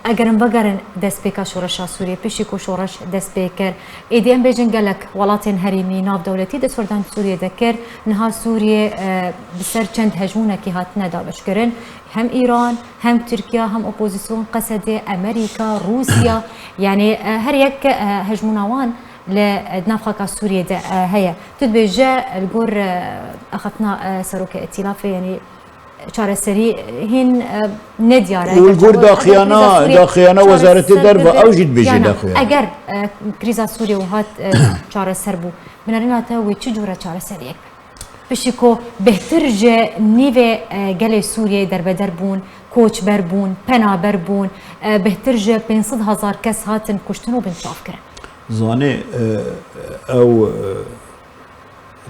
eger em vegerin destpêka şoreşa Sûriyê, piştî ku şoreş dest pê kir, êdî em bêjin gelek welatên herêmî navdewletî destwerdan Sûriyê de kir. Niha Sûriyê, e, bi ser çend hejmûnekî hatine dabeşkirin. Hem Îran, hem Tirkiye, hem opozîsyon, Qesedê, Amerîka, Rûsya, yani, e, her yek, e, hejmûna wan li, e, di nav xaka Sûriyê de, e, heye. Tu dibêje, e, li gor, e, axaftina, e, Serokê Îtîlafê, yanî çareserî, e, hîn, e, nediyar e. Û li gor daxiyana, daxiyana Wezaretê Derve, ew jî dibêje daxiyana. Eger, e, krîza Sûriyê wiha, e, çareser bû, bi nerîna te wê çi cûre çareseriyek be? Piştî ku bêhtir ji nîvê, e, gelê Sûriyeyê derbeder bûn, koçber bûn, penaber bûn, e, bêhtir ji pênc sed hezar kes hatin kuştin û binçavkirin. Zanê, e, ew, e,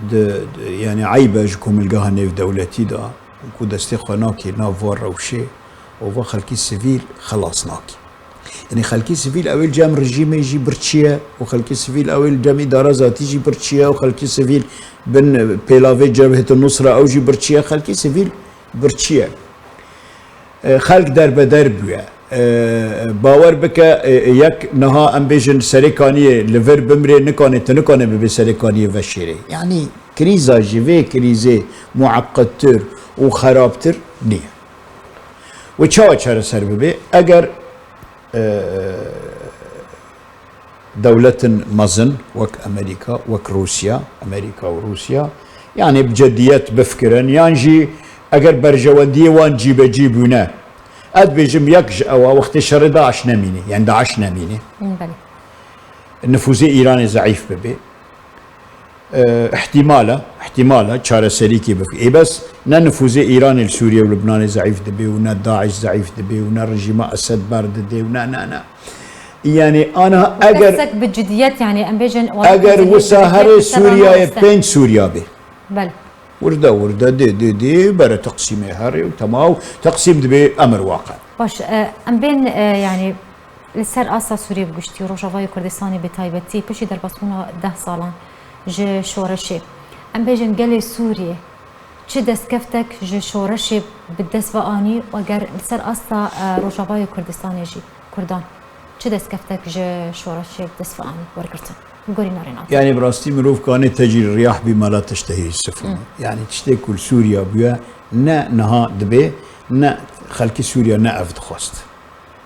di, di, yani eyb e ji komilgeha nêvdewletî de ku destê xwe nakê nav van rewşê û va xelkî sivîl xelas nakê. Yani xelkî sivîl ew ê li cem rejîmê jî birçî ye û xelkî sivîl ew ê li cem îdara zatî jî birçî ye û xelkî sivîl bin pêlavê Cebheta Nusra ew jî birçî ye. Xelkî sivîl birçî ye. E, xelk derbeder bûye. E, bawer bike, e, yek niha em bêjin serê kaniyê li vir bimrê, nikane, tu nikane bibê serê kaniyê veşêrê. Yanî krîza ji vê krîzê mueqqettir û xerabtir niye. Wê çawa çareser bibe? Eger, e, dewletin mezin wek Amerîka, wek Rûsya, Amerîka û Rûsya, yanî bi cediyet bifikirin, yan jî eger berjewendiyê wan cîbecî bûne, ez dibêjim yek ji ewa wextê şerê DAIŞ nemîne, yani DAIŞ nemîne. Belê. Nifûzê Îranê zeîf bibe. E, ihtimal e, ihtimal e çareserîkê bifikirî. Ê bes ne nifûzê Îranê li Sûriye û Lubnanê zeîf dibe û ne DAIŞ zeîf dibe û ne rejîma Esed berdide û ne, ne, ne. Yani ana eger kesek bi cidiyet, yani em bêjin, eger wisa herê Sûriyeyê pênc Sûriya be. Belê. Wirde wirde dê, dê, dê bere teqsîmê herê û tema û teqsîm dibe emir waqe. Baş, e, em bên, e, yani li ser asta Sûriyê bi giştî û Rojavayê Kurdistanê bi taybetî piştî derbasbûna deh salan ji şoreşê, em bêjin gelê Sûriyê Çi destkeftek ji şoreşê bi dest ve anî û eger li ser asta, e, Rojavayê Kurdistanê jî Kurdan çi destkeftek ji şoreşê bi dest ve anî wergirtin? Li gorî narîna te. Yani bi rastî mirov kanê tecî riyah bî mela tiştehî sifin. Hı. Yani tiştê ku li Sûriya bûye ne niha dibe, ne xelkê Sûriya ne ev dixwest.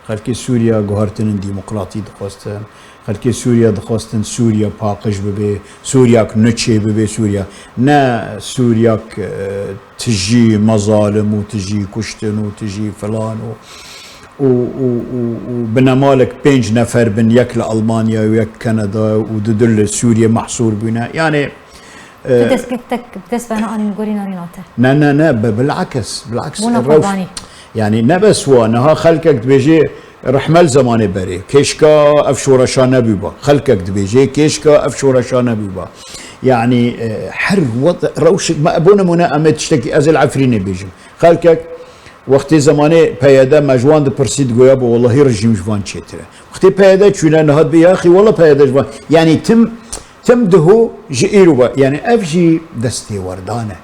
Xelkê Sûriya guhertinên demokratî dixwestin. Xelkê Sûriya dixwestin Sûriya paqij bibe, Sûriyak nuçê bibe, Sûriya ne Sûriyak, e, tijî mezalim û tijî kuştin û tijî filan û, û, û, û, û binemalek pênc nefer bin, yek li Almanya û yek Kanada û didu li Sûriye mehsûr bûne. Yani, Tu e, dest, tek, dest ve neanîn gorî narîna te. Ne, ne, ne, bi-, bilakis, bilakis, Bûna rewş-, qurbanî. Yani ne bes wa, niha xelkek dibêje, rehmel zemanê berê, kêşka ev şoreşa nebûba. Xelkek dibêje, kêşka ev şoreşa nebûba. Yani, e, her wet-, rewşek, me, bo nimûne em ê tiştekî, ez ê li Efrînê bêjim. Xelkek, wextê zemanê P Y D me ji wan dipirsî, digoya, bo wellahî rejîm ji van çêtir e. Wextê P Y D çûne niha dibê, yaxî wela P Y D ji van. Yani tim, tim diho ji îro ve. Yani ev jî destêwerdan e.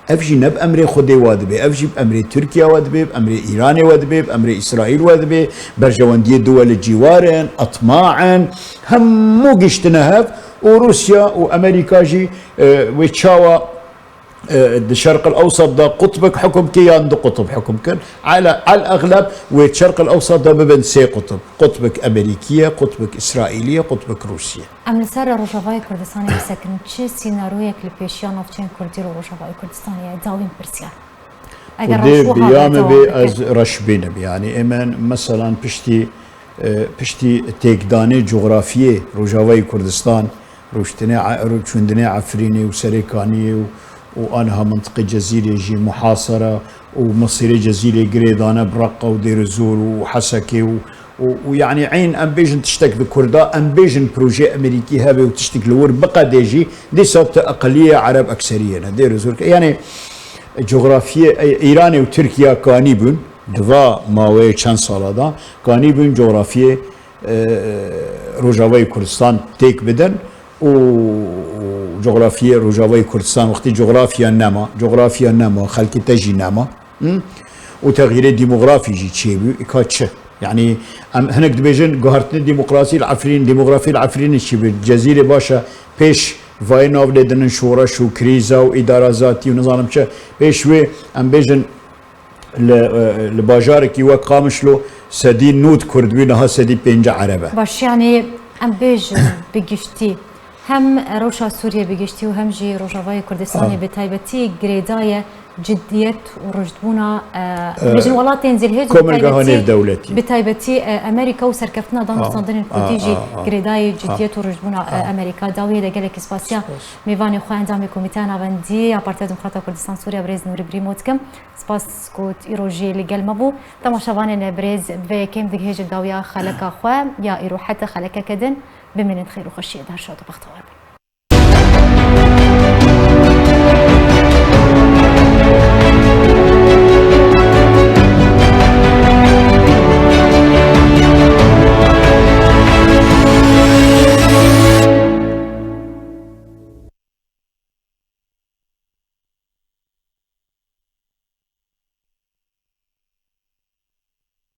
Ev jî ne bi emrê Xwedê we dibe, ev jî bi emrê Tirkiye we dibe, bi emrê Îranê we dibe, bi emrê Îsraîl we dibe, berjewendiyê duwelê cîwar in, etma in, hemû giştine hev û Rûsya û Amerîka jî, e, wê çawa, e, di Şerq el Ewsat de qutbek hukm ke yan du qutb hukm kin. Ala, al egleb wê Şerq el Ewsat de bibin sê qutb. Qutbek Amerîkî ye, qutbek Îsraîlî ye, qutbek Rûsî ye. Em li ser Rojavayê Kurdistanê bisekinin. Çi sînaroyek li pêşiya navçeyên Kurdî li Rojavayê Kurdistanê ye? Dawîn pirsiyar. Eger Xwedê rewş wiha biya be me cewab bê, bike. Ez reş bînim. Yani êmen meselan piştî, e, piştî têkdanê cografiyê Rojavayê Kurdistan, rûştinê, e, rû-, çûndinê Efrînê û Serê Kaniyê û, û aniha mintiqê Cezîrê jî muhasara û mesîrê Cezîrê girêdane bi Reqa û Dêrezor û Hesekê û, û, û, yanî, eyn em bêjin tiştek di Kurda, em bêjin projeyê Amerîkî hebe û tiştek li wir biqede jî, dîsa tu eqeliyê Ereb ekseriyê ne. Dêrezor ke, yanî, cografiyê, e, Îranê û Tirkiye kanî bûn, di va maweyê çend sala de, kanî bûn cografiyê, e, Rojavayê Kurdistan têk bidin û, û cografiyê Rojavayê Kurdistan wextî cografya nema, cografya nema, xelkê te jî nema. Hı? Û texyîrê demografî jî çêbû, îka çi? Yanî em hinek dibêjin guhertinê demokrasî li Efrîn, demografî li Efrînê çi bi? Cezîrê baş e, pêş vayê nav lê dinin şoreş û krîza û îdara zatî û nizanim çi. Pêş wê em bêjin li, li bajarekî wek Qamişlo sedî nod Kurd bû, niha sedî pêncî Ereb e. Baş, yanî em bêjin bi giştî hem rewşa Sûriyê bi giştî û hem jî Rojavayê Kurdistanê Ah. bi taybetî girêdaye ciddiyet û rûjdbûna, e, Ee, bêjin welatên zilhêz û bi komelgeha taybetî, nêvdewletî. bi taybetî, e, Amerîka û serkeftina danûstandinên Ah, Kurdî ah, jî ah, ah. girêdayî ciddiyet û rûjdbûna, e, Ah. Amerîka. Dawiyê de gelekî spasiya Spas. mêvanê xwe, endamê Komîteya Navendî ya Partiya Demokrata Kurdistan Sûriya, birêz Nûrî Brîmo dikim. Spas ku îro jî li gel me bû. Temaşevanên birêz, bi vê yekê em digihêjin dawiya xeleka xwe ya îro. Heta xelekeke din, bimînin xêr û xweşiyê de. Her şad û bextewar.